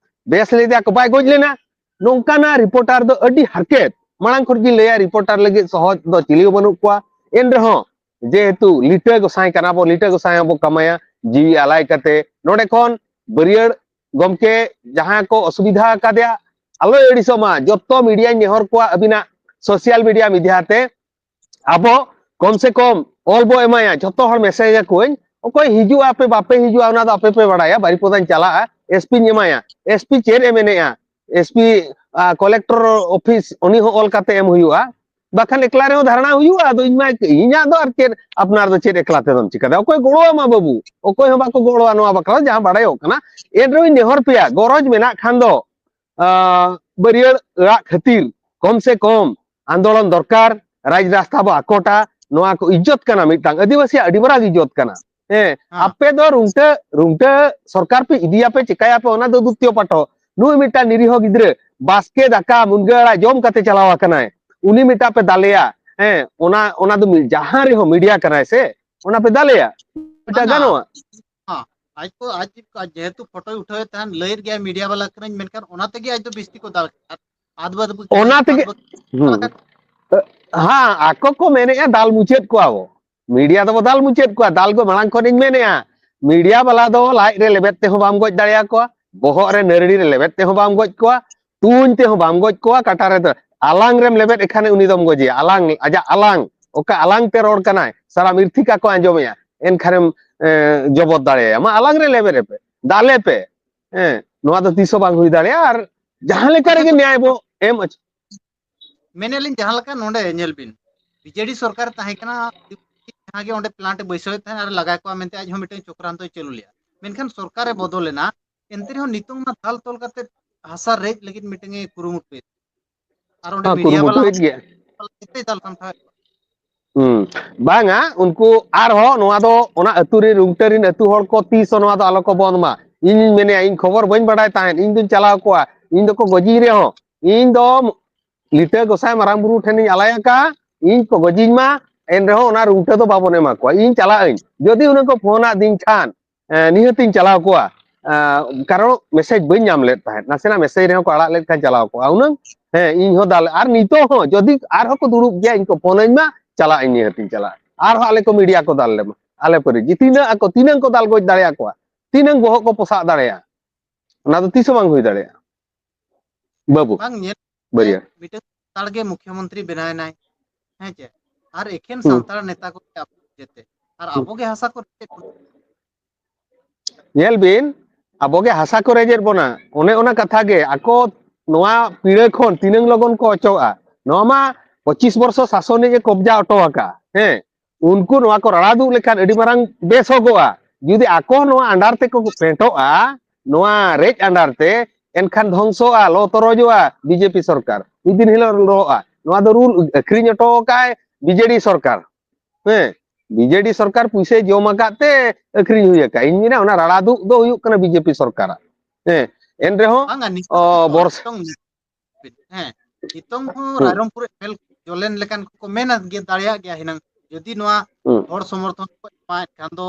ᱵᱮᱥ ᱞᱮᱫᱮᱭᱟ ᱠᱚ, ᱵᱟᱭ ᱜᱚᱡ ᱞᱮᱱᱟ᱾ ᱱᱚᱝᱠᱟᱱᱟᱜ ᱨᱤᱯᱳᱨᱴᱟᱨ ᱫᱚ ᱟᱹᱰᱤ ᱦᱟᱨᱠᱮᱛ᱾ ᱢᱟᱲᱟᱝ ᱠᱷᱚᱱ ᱜᱤᱧ ᱞᱟᱹᱭᱟ, ᱨᱤᱯᱳᱨᱴᱟᱨ ᱞᱟᱹᱜᱤᱫ ᱥᱚᱦᱚᱡ ᱫᱚ ᱪᱤᱞᱤ ᱦᱚᱸ ᱵᱟᱹᱱᱩᱜ ᱠᱚᱣᱟ᱾ ᱮᱱ ᱨᱮᱦᱚᱸ ᱡᱮᱦᱮᱛᱩ ᱞᱤᱴᱟᱹ ᱜᱚᱸᱥᱟᱭ ᱠᱟᱱᱟ ᱵᱚ, ᱞᱤᱴᱟᱹ ᱜᱚᱸᱥᱟᱭ ᱦᱚᱸᱵᱚ ᱠᱟᱢᱟᱭᱟ, ᱡᱤᱣᱤ ᱟᱞᱟᱭ ᱠᱟᱛᱮ᱾ ᱱᱚᱰᱮ ᱠᱷᱚᱱ ᱵᱟᱹᱨᱭᱟᱹᱲ ᱜᱚᱢᱠᱮ ᱡᱟᱦᱟᱸ ᱠᱚ ᱚᱥᱩᱵᱤᱫᱷᱟ ᱟᱠᱟᱫᱮᱭᱟ, ᱟᱞᱚᱭ ᱟᱹᱲᱤᱥᱚᱜ ᱢᱟ᱾ ᱡᱚᱛᱚ ᱢᱤᱰᱤᱭᱟᱧ ᱱᱮᱦᱚᱨ ᱠᱚᱣᱟ, ᱟᱹᱵᱤᱱᱟᱜ ᱥᱳᱥᱟᱞ ᱢᱤᱰᱤᱭᱟ ᱢᱤᱰᱤᱭᱟ ᱛᱮ ᱟᱵᱚ ᱠᱚᱢ ᱥᱮ ᱠᱚᱢ ᱚᱞ ᱵᱚ ᱮᱢᱟᱭᱟ, ᱡᱷᱚᱛᱚ ᱦᱚᱲ ᱢᱮᱥᱮᱡᱽ ᱟᱠᱚᱣᱟᱹᱧ, ᱚᱠᱚᱭ ᱦᱤᱡᱩᱜᱼᱟ ᱟᱯᱮ ᱵᱟᱯᱮ ᱦᱤᱡᱩᱜᱼᱟ ᱚᱱᱟ ᱫᱚ ᱟᱯᱮ ᱯᱮ ᱵᱟᱲᱟᱭᱟ, ᱵᱟᱨᱤᱯᱚᱫᱟᱧ ᱪᱟᱞᱟᱜᱼᱟ, ᱮᱥᱯᱤᱧ ᱮᱢᱟᱭᱟ, ᱮᱥᱯᱤ ᱪᱮᱫ ᱮ ᱢᱮᱱᱮᱜᱼᱟ, ᱮᱥ ᱯᱤ, ᱠᱚᱞᱮᱠᱴᱚᱨ ᱚᱯᱷᱤᱥ, ᱩᱱᱤ ᱦᱚᱸ ᱚᱞ ᱠᱟᱛᱮ ᱮᱢ ᱦᱩᱭᱩᱜᱼᱟ᱾ ᱵᱟᱠᱷᱟᱱ ᱮᱠᱞᱟ ᱨᱮᱦᱚᱸ ᱫᱷᱟᱨᱱᱟ ᱦᱩᱭᱩᱜᱼᱟ᱾ ᱟᱫᱚ ᱤᱧ ᱢᱟ, ᱤᱧᱟᱹᱜ ᱫᱚ ᱟᱨ ᱪᱮᱫ, ᱟᱯᱱᱟᱨ ᱫᱚ ᱪᱮᱫ ᱮᱠᱞᱟ ᱛᱮᱫᱚᱢ ᱪᱤᱠᱟᱹ ᱫᱟᱲᱮᱭᱟᱜᱼᱟ? ᱚᱠᱚᱭ ᱜᱚᱲᱚ ᱟᱢᱟ ᱵᱟᱹᱵᱩ? ᱚᱠᱚᱭ ᱦᱚᱸ ᱵᱟᱠᱚ ᱜᱚᱲᱚᱣᱟ ᱱᱚᱣᱟ ᱵᱟᱠᱷᱨᱟ, ᱡᱟᱦᱟᱸ ᱵᱟᱲᱟᱭᱚᱜ ᱠᱟᱱᱟ᱾ ᱮᱱ ᱨᱮᱦᱚᱸᱧ ᱱᱮᱦᱚᱨ ᱯᱮᱭᱟ, ᱜᱚᱨᱚᱡᱽ ᱢᱮᱱᱟᱜ ᱠᱷᱟᱱ ᱫᱚ, ᱟᱸ, ᱵᱟᱹᱨᱭᱟᱹᱲ ᱨᱟᱜ ᱠᱷᱟᱹᱛᱤᱨ ᱠᱚᱢ ᱥᱮ ᱠᱚᱢ ᱟᱱᱫᱳᱞᱚᱱ ᱫᱚᱨᱠᱟᱨ, ᱨᱟᱡᱽ ᱨᱟᱥᱛᱟ ᱵᱚ ᱟᱠᱚᱴᱟ, ᱱᱚᱣᱟ ᱠᱚ ᱤᱡᱽᱡᱚᱛ ᱠᱟᱱᱟ, ᱢᱤᱫᱴᱟᱝ ᱟᱹᱫᱤᱵᱟᱹᱥᱤᱭᱟᱜ ᱟᱹᱰᱤ ᱢᱟᱨᱟᱝ ᱤᱡᱽᱡᱚᱛ ᱠᱟᱱᱟ᱾ ᱦᱮᱸ, ᱦᱮᱸ᱾ ᱟᱯᱮ ᱫᱚ ᱨᱩᱝᱴᱟᱹ, ᱨᱩᱝᱴᱟᱹ ᱥᱚᱨᱠᱟᱨ ᱯᱮ ᱤᱫᱤᱭᱟᱯᱮ, ᱪᱮᱠᱟᱭᱟᱯᱮ, ᱚᱱᱟ ᱫᱚ ᱫᱩᱛᱤᱭᱚ ᱯᱟᱴᱷᱚ᱾ ᱱᱩᱭ ᱢᱤᱫᱴᱟᱝ ᱱᱤᱨᱤᱦᱚ ᱜᱤᱫᱽᱨᱟᱹ ᱵᱟᱥᱠᱮ ᱫᱟᱠᱟ ᱢᱩᱱᱜᱟᱹ ᱟᱲᱟᱜ ᱡᱚᱢ ᱠᱟᱛᱮ ᱪᱟᱞᱟᱣ ᱟᱠᱟᱱᱟᱭ, ᱩᱱᱤ ᱢᱤᱫᱴᱟᱝ ᱯᱮ ᱫᱟᱞᱮᱭᱟ᱾ ᱦᱮᱸ, ᱚᱱᱟ, ᱚᱱᱟ ᱫᱚ ᱢᱤᱫ, ᱡᱟᱦᱟᱸ ᱨᱮᱦᱚᱸ ᱢᱤᱰᱤᱭᱟ ᱠᱟᱱᱟᱭ ᱥᱮ, ᱚᱱᱟ ᱯᱮ ᱫᱟᱞᱮᱭᱟ, ᱢᱤᱫᱴᱟᱝ ᱵᱟᱝᱟ᱾ ᱜᱟᱱᱚᱜᱼᱟ? ᱦᱮᱸ, ᱟᱡ ᱠᱚ, ᱟᱡ, ᱟᱡ ᱡᱮᱦᱮᱛᱩ ᱯᱷᱳᱴᱳᱭ ᱩᱴᱷᱟᱹᱣᱮᱫ ᱛᱟᱦᱮᱸᱱ, ᱞᱟᱹᱭᱮᱫ ᱜᱮᱭᱟᱭ ᱢᱤᱰᱤᱭᱟ ᱵᱟᱞᱟ ᱠᱟᱹᱱᱟᱹᱧ, ᱢᱮᱱᱠᱷᱟᱱ ᱚᱱᱟ ᱛᱮᱜᱮ ᱟᱡ ᱫᱚ ᱵᱤᱥᱛᱤ ᱠᱚ ᱫᱟᱞ ᱠᱮᱫᱟ᱾ ᱟᱫ ᱵᱟᱫ ᱵᱟᱹᱠᱤ ᱚᱱᱟ ᱟᱫ ᱛᱮᱜᱮ, ᱵᱟᱹᱠᱤ ᱦᱩᱸ᱾ ᱦᱮᱸ, ᱟᱠᱚ ᱠᱚ ᱢᱮᱱᱮᱫᱼᱟ ᱫᱟᱞ ᱢᱩᱪᱟᱹᱫ ᱠᱚᱣᱟ ᱵᱚ᱾ ᱢᱤᱰᱤᱭᱟ ᱫᱚᱵᱚ ᱫᱟᱞ ᱢᱩᱪᱟᱹᱫ ᱠᱚᱣᱟ, ᱫᱟᱞ ᱠᱚ ᱢᱟᱲᱟᱝ ᱠᱷᱚᱱᱤᱧ ᱢᱮᱱᱮᱫᱼᱟ᱾ ᱢᱤᱰᱤᱭᱟ ᱵᱟᱞᱟ ᱫᱚ ᱞᱟᱡ ᱨᱮ ᱞᱮᱵᱮᱫ ᱛᱮᱦᱚᱸ ᱵᱟᱢ ᱜᱚᱡ ᱫᱟᱲᱮᱭᱟᱠᱚᱣᱟ, ᱵᱚᱦᱚᱜ ᱨᱮ ᱱᱟᱹᱨᱲᱤ ᱨᱮ ᱞᱮᱵᱮᱫ ᱛᱮᱦᱚᱸ ᱵᱟᱢ ᱜᱚᱡ ᱠᱚᱣᱟ, ᱛᱩᱧ ᱛᱮᱦᱚᱸ ᱵᱟᱢ ᱜᱚᱡ ᱠᱚᱣᱟ, ᱠᱟᱴᱟ ᱨᱮ ᱫᱚ-, ᱟᱞᱟᱝ ᱨᱮᱢ ᱞᱮᱵᱮᱫ ᱮ ᱠᱷᱟᱱ ᱩᱱᱤ ᱫᱚᱢ ᱜᱚᱡᱮᱭᱟ᱾ ᱟᱞᱟᱝ, ᱟᱡᱟᱜ ᱟᱞᱟᱝ, ᱚᱠᱟ ᱟᱞᱟᱝ ᱛᱮ ᱨᱚᱲ ᱠᱟᱱᱟᱭ, ᱥᱟᱱᱟᱢ ᱤᱨᱛᱷᱤᱠᱟ ᱠᱚ ᱟᱸᱡᱚᱢᱮᱭᱟ, ᱮᱱᱠᱷᱟᱱᱮᱢ, ᱮ, ᱡᱚᱵᱚᱫ ᱫᱟᱲᱮᱭᱟᱭᱟ᱾ ᱢᱟ ᱟᱞᱟᱝ ᱨᱮ ᱞᱮᱵᱮᱫ ᱮ ᱯᱮ, ᱫᱟᱞᱮ ᱯᱮ᱾ ᱦᱮᱸ, ᱱᱚᱣᱟ ᱫᱚ ᱛᱤᱥ ᱦᱚᱸ ᱵᱟᱝ ᱦᱩᱭ ᱫᱟᱲᱮᱭᱟᱜᱼᱟ᱾ ᱟᱨ ᱡᱟᱦᱟᱸ ᱞᱮᱠᱟ ᱨᱮᱜᱮ ᱱᱮᱭᱟᱭ ᱵᱚ ᱮᱢ ᱦᱚᱪᱚ᱾ ᱢᱮᱱᱮᱫ ᱞᱤᱧ, ᱡᱟᱦᱟᱸ ᱞᱮᱠᱟ ᱱᱚᱰᱮ ᱧᱮᱞ ᱵᱤᱱ, ᱵᱤ ᱡᱮ ᱰᱤ ᱥᱚᱨᱠᱟᱨ ᱛᱟᱦᱮᱸ ᱠᱟᱱᱟ, ᱡᱟᱦᱟᱸ ᱜᱮ ᱚᱸᱰᱮ ᱯᱞᱟᱱᱴ ᱮ ᱵᱟᱹᱭᱥᱟᱹᱣᱮᱫ ᱛᱟᱦᱮᱸᱫ ᱟᱨ ᱞᱟᱜᱟ ᱠᱚᱣᱟ ᱢᱮᱱᱛᱮ ᱟᱡ ᱦᱚᱸ ᱢᱤᱫᱴᱮᱱ ᱪᱚᱠᱨᱟᱱᱛᱚᱭ ᱪᱟᱹᱞᱩ ᱞᱮᱫᱼᱟ᱾ ᱢᱮᱱᱠᱷᱟᱱ ᱥᱚᱨᱠᱟᱨ ᱮ ᱵᱚᱫᱚᱞᱮᱱᱟ, ᱮᱱᱛᱮ ᱨᱮᱦᱚᱸ ᱱᱤᱛᱚᱝ ᱢᱟ ᱫᱟᱞ ᱛᱚᱞ ᱠᱟᱛᱮ ᱦᱟᱥᱟ ᱨᱮᱡ ᱞᱟᱹᱜᱤᱫ ᱢᱤᱫᱴᱮᱱ ᱮ ᱠᱩᱨᱩᱢᱩᱴᱩᱭᱮᱫ, ᱟᱨ ᱚᱸᱰᱮ ᱦᱮᱸ, ᱢᱤᱰᱤᱭᱟ ᱵᱟᱞᱟ ᱠᱩᱨᱩᱢᱩᱴᱩᱭᱮᱫ ᱜᱮᱭᱟ᱾ ᱡᱚᱛᱚᱭ ᱫᱟᱞ ᱥᱟᱢᱴᱟᱣᱮᱫ ᱠᱚᱣᱟ᱾ ᱦᱩᱸ᱾ ᱵᱟᱝᱟ, ᱩᱱᱠᱩ ᱟᱨᱦᱚᱸ ᱱᱚᱣᱟ ᱫᱚ ᱚᱱᱟ ᱟᱹᱛᱩ ᱨᱮ, ᱨᱩᱝᱴᱟᱹ ᱨᱮᱱ ᱟᱹᱛᱩ ᱦᱚᱲ ᱠᱚ ᱛᱤᱥ ᱦᱚᱸ ᱱᱚᱣᱟ ᱫᱚ ᱟᱞᱚ ᱠᱚ ᱵᱚᱱᱫ ᱢᱟ᱾ ᱤᱧᱤᱧ ᱢᱮᱱᱮᱫᱼᱟ, ᱤᱧ ᱠᱷᱚᱵᱚᱨ ᱵᱟᱹᱧ ᱵᱟᱰᱟᱭ ᱛᱟᱦᱮᱸᱫ, ᱤᱧ ᱫᱩᱧ ᱪᱟᱞᱟᱣ ᱠᱚᱣᱟ, ᱤᱧ ᱫᱚᱠᱚ ᱜᱚᱡᱤᱧ ᱨᱮᱦᱚᱸ, ᱤᱧ ᱫᱚ ᱞᱤᱴᱟᱹ ᱜᱚᱸᱥᱟᱭ ᱢᱟᱨᱟᱝ ᱵᱩᱨᱩ ᱴᱷᱮᱱᱤᱧ ᱟᱞᱟᱭ ᱟᱠᱟᱫᱼᱟ, ᱤᱧ ᱠᱚ ᱜᱚᱡᱤᱧ ᱢᱟ, ᱮᱱ ᱨᱮᱦᱚᱸ ᱚᱱᱟ ᱨᱩᱝᱴᱟᱹ ᱫᱚ ᱵᱟᱵᱚᱱ ᱮᱢᱟ ᱠᱚᱣᱟ᱾ ᱤᱧ ᱪᱟᱞᱟᱜ ᱟᱹᱧ, ᱡᱩᱫᱤ ᱩᱱᱟᱹᱜ ᱠᱚ ᱯᱷᱳᱱ ᱟᱫᱤᱧ ᱠᱷᱟᱱ, ᱮᱸ, ᱱᱤᱦᱟᱹᱛᱤᱧ ᱪᱟᱞᱟᱣ ᱠᱚᱜᱼᱟ᱾ ᱮᱸ, ᱠᱟᱨᱚᱱ ᱢᱮᱥᱮᱡᱽ ᱵᱟᱹᱧ ᱧᱟᱢ ᱞᱮᱫ ᱛᱟᱦᱮᱸᱫ, ᱱᱟᱥᱮᱱᱟᱜ ᱢᱮᱥᱮᱡᱽ ᱨᱮᱦᱚᱸ ᱠᱚ ᱟᱲᱟᱜ ᱞᱮᱫ ᱠᱷᱟᱱ ᱪᱟᱞᱟᱣ ᱠᱚᱜᱼᱟ ᱦᱩᱱᱟᱹᱝ᱾ ᱦᱮᱸ, ᱤᱧ ᱦᱚᱸ ᱫᱟᱞ, ᱟᱨ ᱱᱤᱛᱚᱜ ᱦᱚᱸ ᱡᱩᱫᱤ ᱟᱨᱦᱚᱸ ᱠᱚ ᱫᱩᱲᱩᱵ ᱜᱮᱭᱟ, ᱤᱧ ᱠᱚ ᱯᱷᱳᱱᱟᱹᱧ ᱢᱟ, ᱪᱟᱞᱟᱜ ᱟᱹᱧ, ᱱᱤᱦᱟᱹᱛᱤᱧ ᱪᱟᱞᱟᱜᱼᱟ᱾ ᱟᱨᱦᱚᱸ ᱟᱞᱮ ᱠᱚ ᱢᱤᱰᱤᱭᱟ ᱠᱚ ᱫᱟᱞ ᱞᱮᱢᱟ, ᱟᱞᱮ ᱯᱟᱹᱨᱤ ᱡᱮ ᱛᱤᱱᱟᱹᱜ ᱟᱠᱚ, ᱛᱤᱱᱟᱹᱜ ᱠᱚ ᱫᱟᱞ ᱜᱚᱡ ᱫᱟᱲᱮᱭᱟᱠᱚᱣᱟ, ᱛᱤᱱᱟᱹᱜ ᱵᱚᱦᱚᱜ ᱠᱚ ᱯᱚᱥᱟᱜ ᱫᱟᱲᱮᱭᱟᱜᱼᱟ, ᱚᱱᱟ ᱫᱚ ᱛᱤᱥ ᱦᱚᱸ ᱵᱟᱝ ᱦᱩᱭ ᱫᱟᱲᱮᱭᱟᱜᱼᱟ᱾ ᱵᱟᱹᱵᱩ, ᱵᱟᱝ ᱧᱮᱞ ᱵᱟᱹᱨᱭᱟᱹ᱾ ᱢᱤᱫᱴᱟᱝ ᱥᱟᱱᱛᱟᱲ ᱜᱮ ᱢᱩᱠᱷᱭᱚᱢᱚᱱᱛᱨᱤ ᱵᱮᱱᱟᱣᱮᱱᱟᱭ, ᱦᱮᱸ ᱪᱮ? ᱟᱨ ᱮᱠᱷᱮᱱ ᱦᱩᱸ᱾ ᱥᱟᱱᱛᱟᱲ ᱱᱮᱛᱟ ᱠᱚ ᱡᱮᱛᱮ, ᱟᱨ ᱦᱩᱸ᱾ ᱟᱵᱚ ᱜᱮ ᱦᱟᱥᱟ ᱠᱚ ᱨᱮᱡ ᱮᱫ ᱵᱚᱱᱟ᱾ ᱧᱮᱞ ᱵᱤᱱ, ᱟᱵᱚ ᱜᱮ ᱦᱟᱥᱟ ᱠᱚ ᱨᱮᱡᱮᱫ ᱵᱚᱱᱟ᱾ ᱚᱱᱮ ᱚᱱᱟ ᱠᱟᱛᱷᱟ ᱜᱮ, ᱟᱠᱚ ᱱᱚᱣᱟ ᱯᱤᱲᱟᱹ ᱠᱷᱚᱱ ᱛᱤᱱᱟᱹᱝ ᱞᱚᱜᱚᱱ ᱠᱚ ᱚᱪᱚᱜᱼᱟ? ᱱᱚᱣᱟ ᱢᱟ ᱯᱚᱸᱪᱤᱥ ᱵᱚᱨᱥᱚ ᱥᱟᱥᱚᱱᱤᱡ ᱮ ᱠᱚᱵᱡᱟ ᱚᱴᱚ ᱟᱠᱟᱫ᱾ ᱦᱮᱸ, ᱩᱱᱠᱩ ᱱᱚᱣᱟ ᱠᱚ ᱨᱟᱲᱟ ᱫᱩᱜ ᱞᱮᱠᱷᱟᱱ ᱟᱹᱰᱤ ᱢᱟᱨᱟᱝ ᱵᱮᱥᱚᱜᱚᱜᱼᱟ᱾ ᱡᱩᱫᱤ ᱟᱠᱚ ᱱᱚᱣᱟ under ᱛᱮᱠᱚ ᱯᱮᱴᱚᱜᱼᱟ, ᱱᱚᱣᱟ ᱨᱮᱡ under ᱛᱮ, ᱮᱱᱠᱷᱟᱱ ᱫᱷᱚᱝᱥᱚᱜᱼᱟ, ᱞᱚ ᱛᱚᱨᱚᱡᱚᱜᱼᱟ ᱵᱤᱡᱮᱯᱤ ᱥᱚᱨᱠᱟᱨ᱾ ᱢᱤᱫ ᱫᱤᱱ ᱦᱤᱞᱳᱜ ᱞᱚᱜᱼᱟ᱾ ᱱᱚᱣᱟ ᱫᱚ ᱨᱩᱞ ᱟᱹᱠᱷᱨᱤᱧ ᱚᱴᱚ ᱟᱠᱟᱫ ᱵᱤᱡᱮᱰᱤ ᱥᱚᱨᱠᱟᱨ᱾ ᱦᱮᱸ, ᱵᱤᱡᱮᱰᱤ ᱥᱚᱨᱠᱟᱨ ᱯᱩᱭᱥᱟᱹᱭ ᱡᱚᱢ ᱟᱠᱟᱫ ᱛᱮ ᱟᱹᱠᱷᱨᱤᱧ ᱦᱩᱭ ᱟᱠᱟᱫ᱾ ᱤᱧ ᱢᱮᱱᱟ, ᱚᱱᱟ ᱨᱟᱲᱟ ᱫᱩᱜ ᱫᱚ ᱦᱩᱭᱩᱜ ᱠᱟᱱᱟ ᱵᱤᱡᱮᱯᱤ ᱥᱚᱨᱠᱟᱨᱟᱜ᱾ ᱦᱮᱸ, ᱮᱱ ᱨᱮᱦᱚᱸ, ᱵᱟᱝᱟ, ᱚ, ᱱᱤᱛᱚᱝ ᱦᱚᱸ, ᱵᱚᱨᱥ- ᱱᱤᱛᱚᱝ, ᱦᱮᱸ, ᱱᱤᱛᱚᱝ ᱦᱚᱸ ᱦᱩᱸ, ᱨᱟᱭᱨᱚᱝᱯᱩᱨ ᱮᱞ ᱡᱚᱞᱮᱱ ᱞᱮᱠᱟᱱ ᱠᱚᱠᱚ ᱢᱮᱱ ᱜᱮ ᱫᱟᱲᱮᱭᱟᱜ ᱜᱮᱭᱟ ᱦᱤᱱᱟᱹᱝ᱾ ᱡᱩᱫᱤ ᱱᱚᱣᱟ ᱦᱩᱸ᱾ ᱦᱚᱲ ᱥᱚᱢᱚᱨᱛᱷᱚᱱ ᱠᱚ ᱮᱢᱟ, ᱮᱱᱠᱷᱟᱱ ᱫᱚ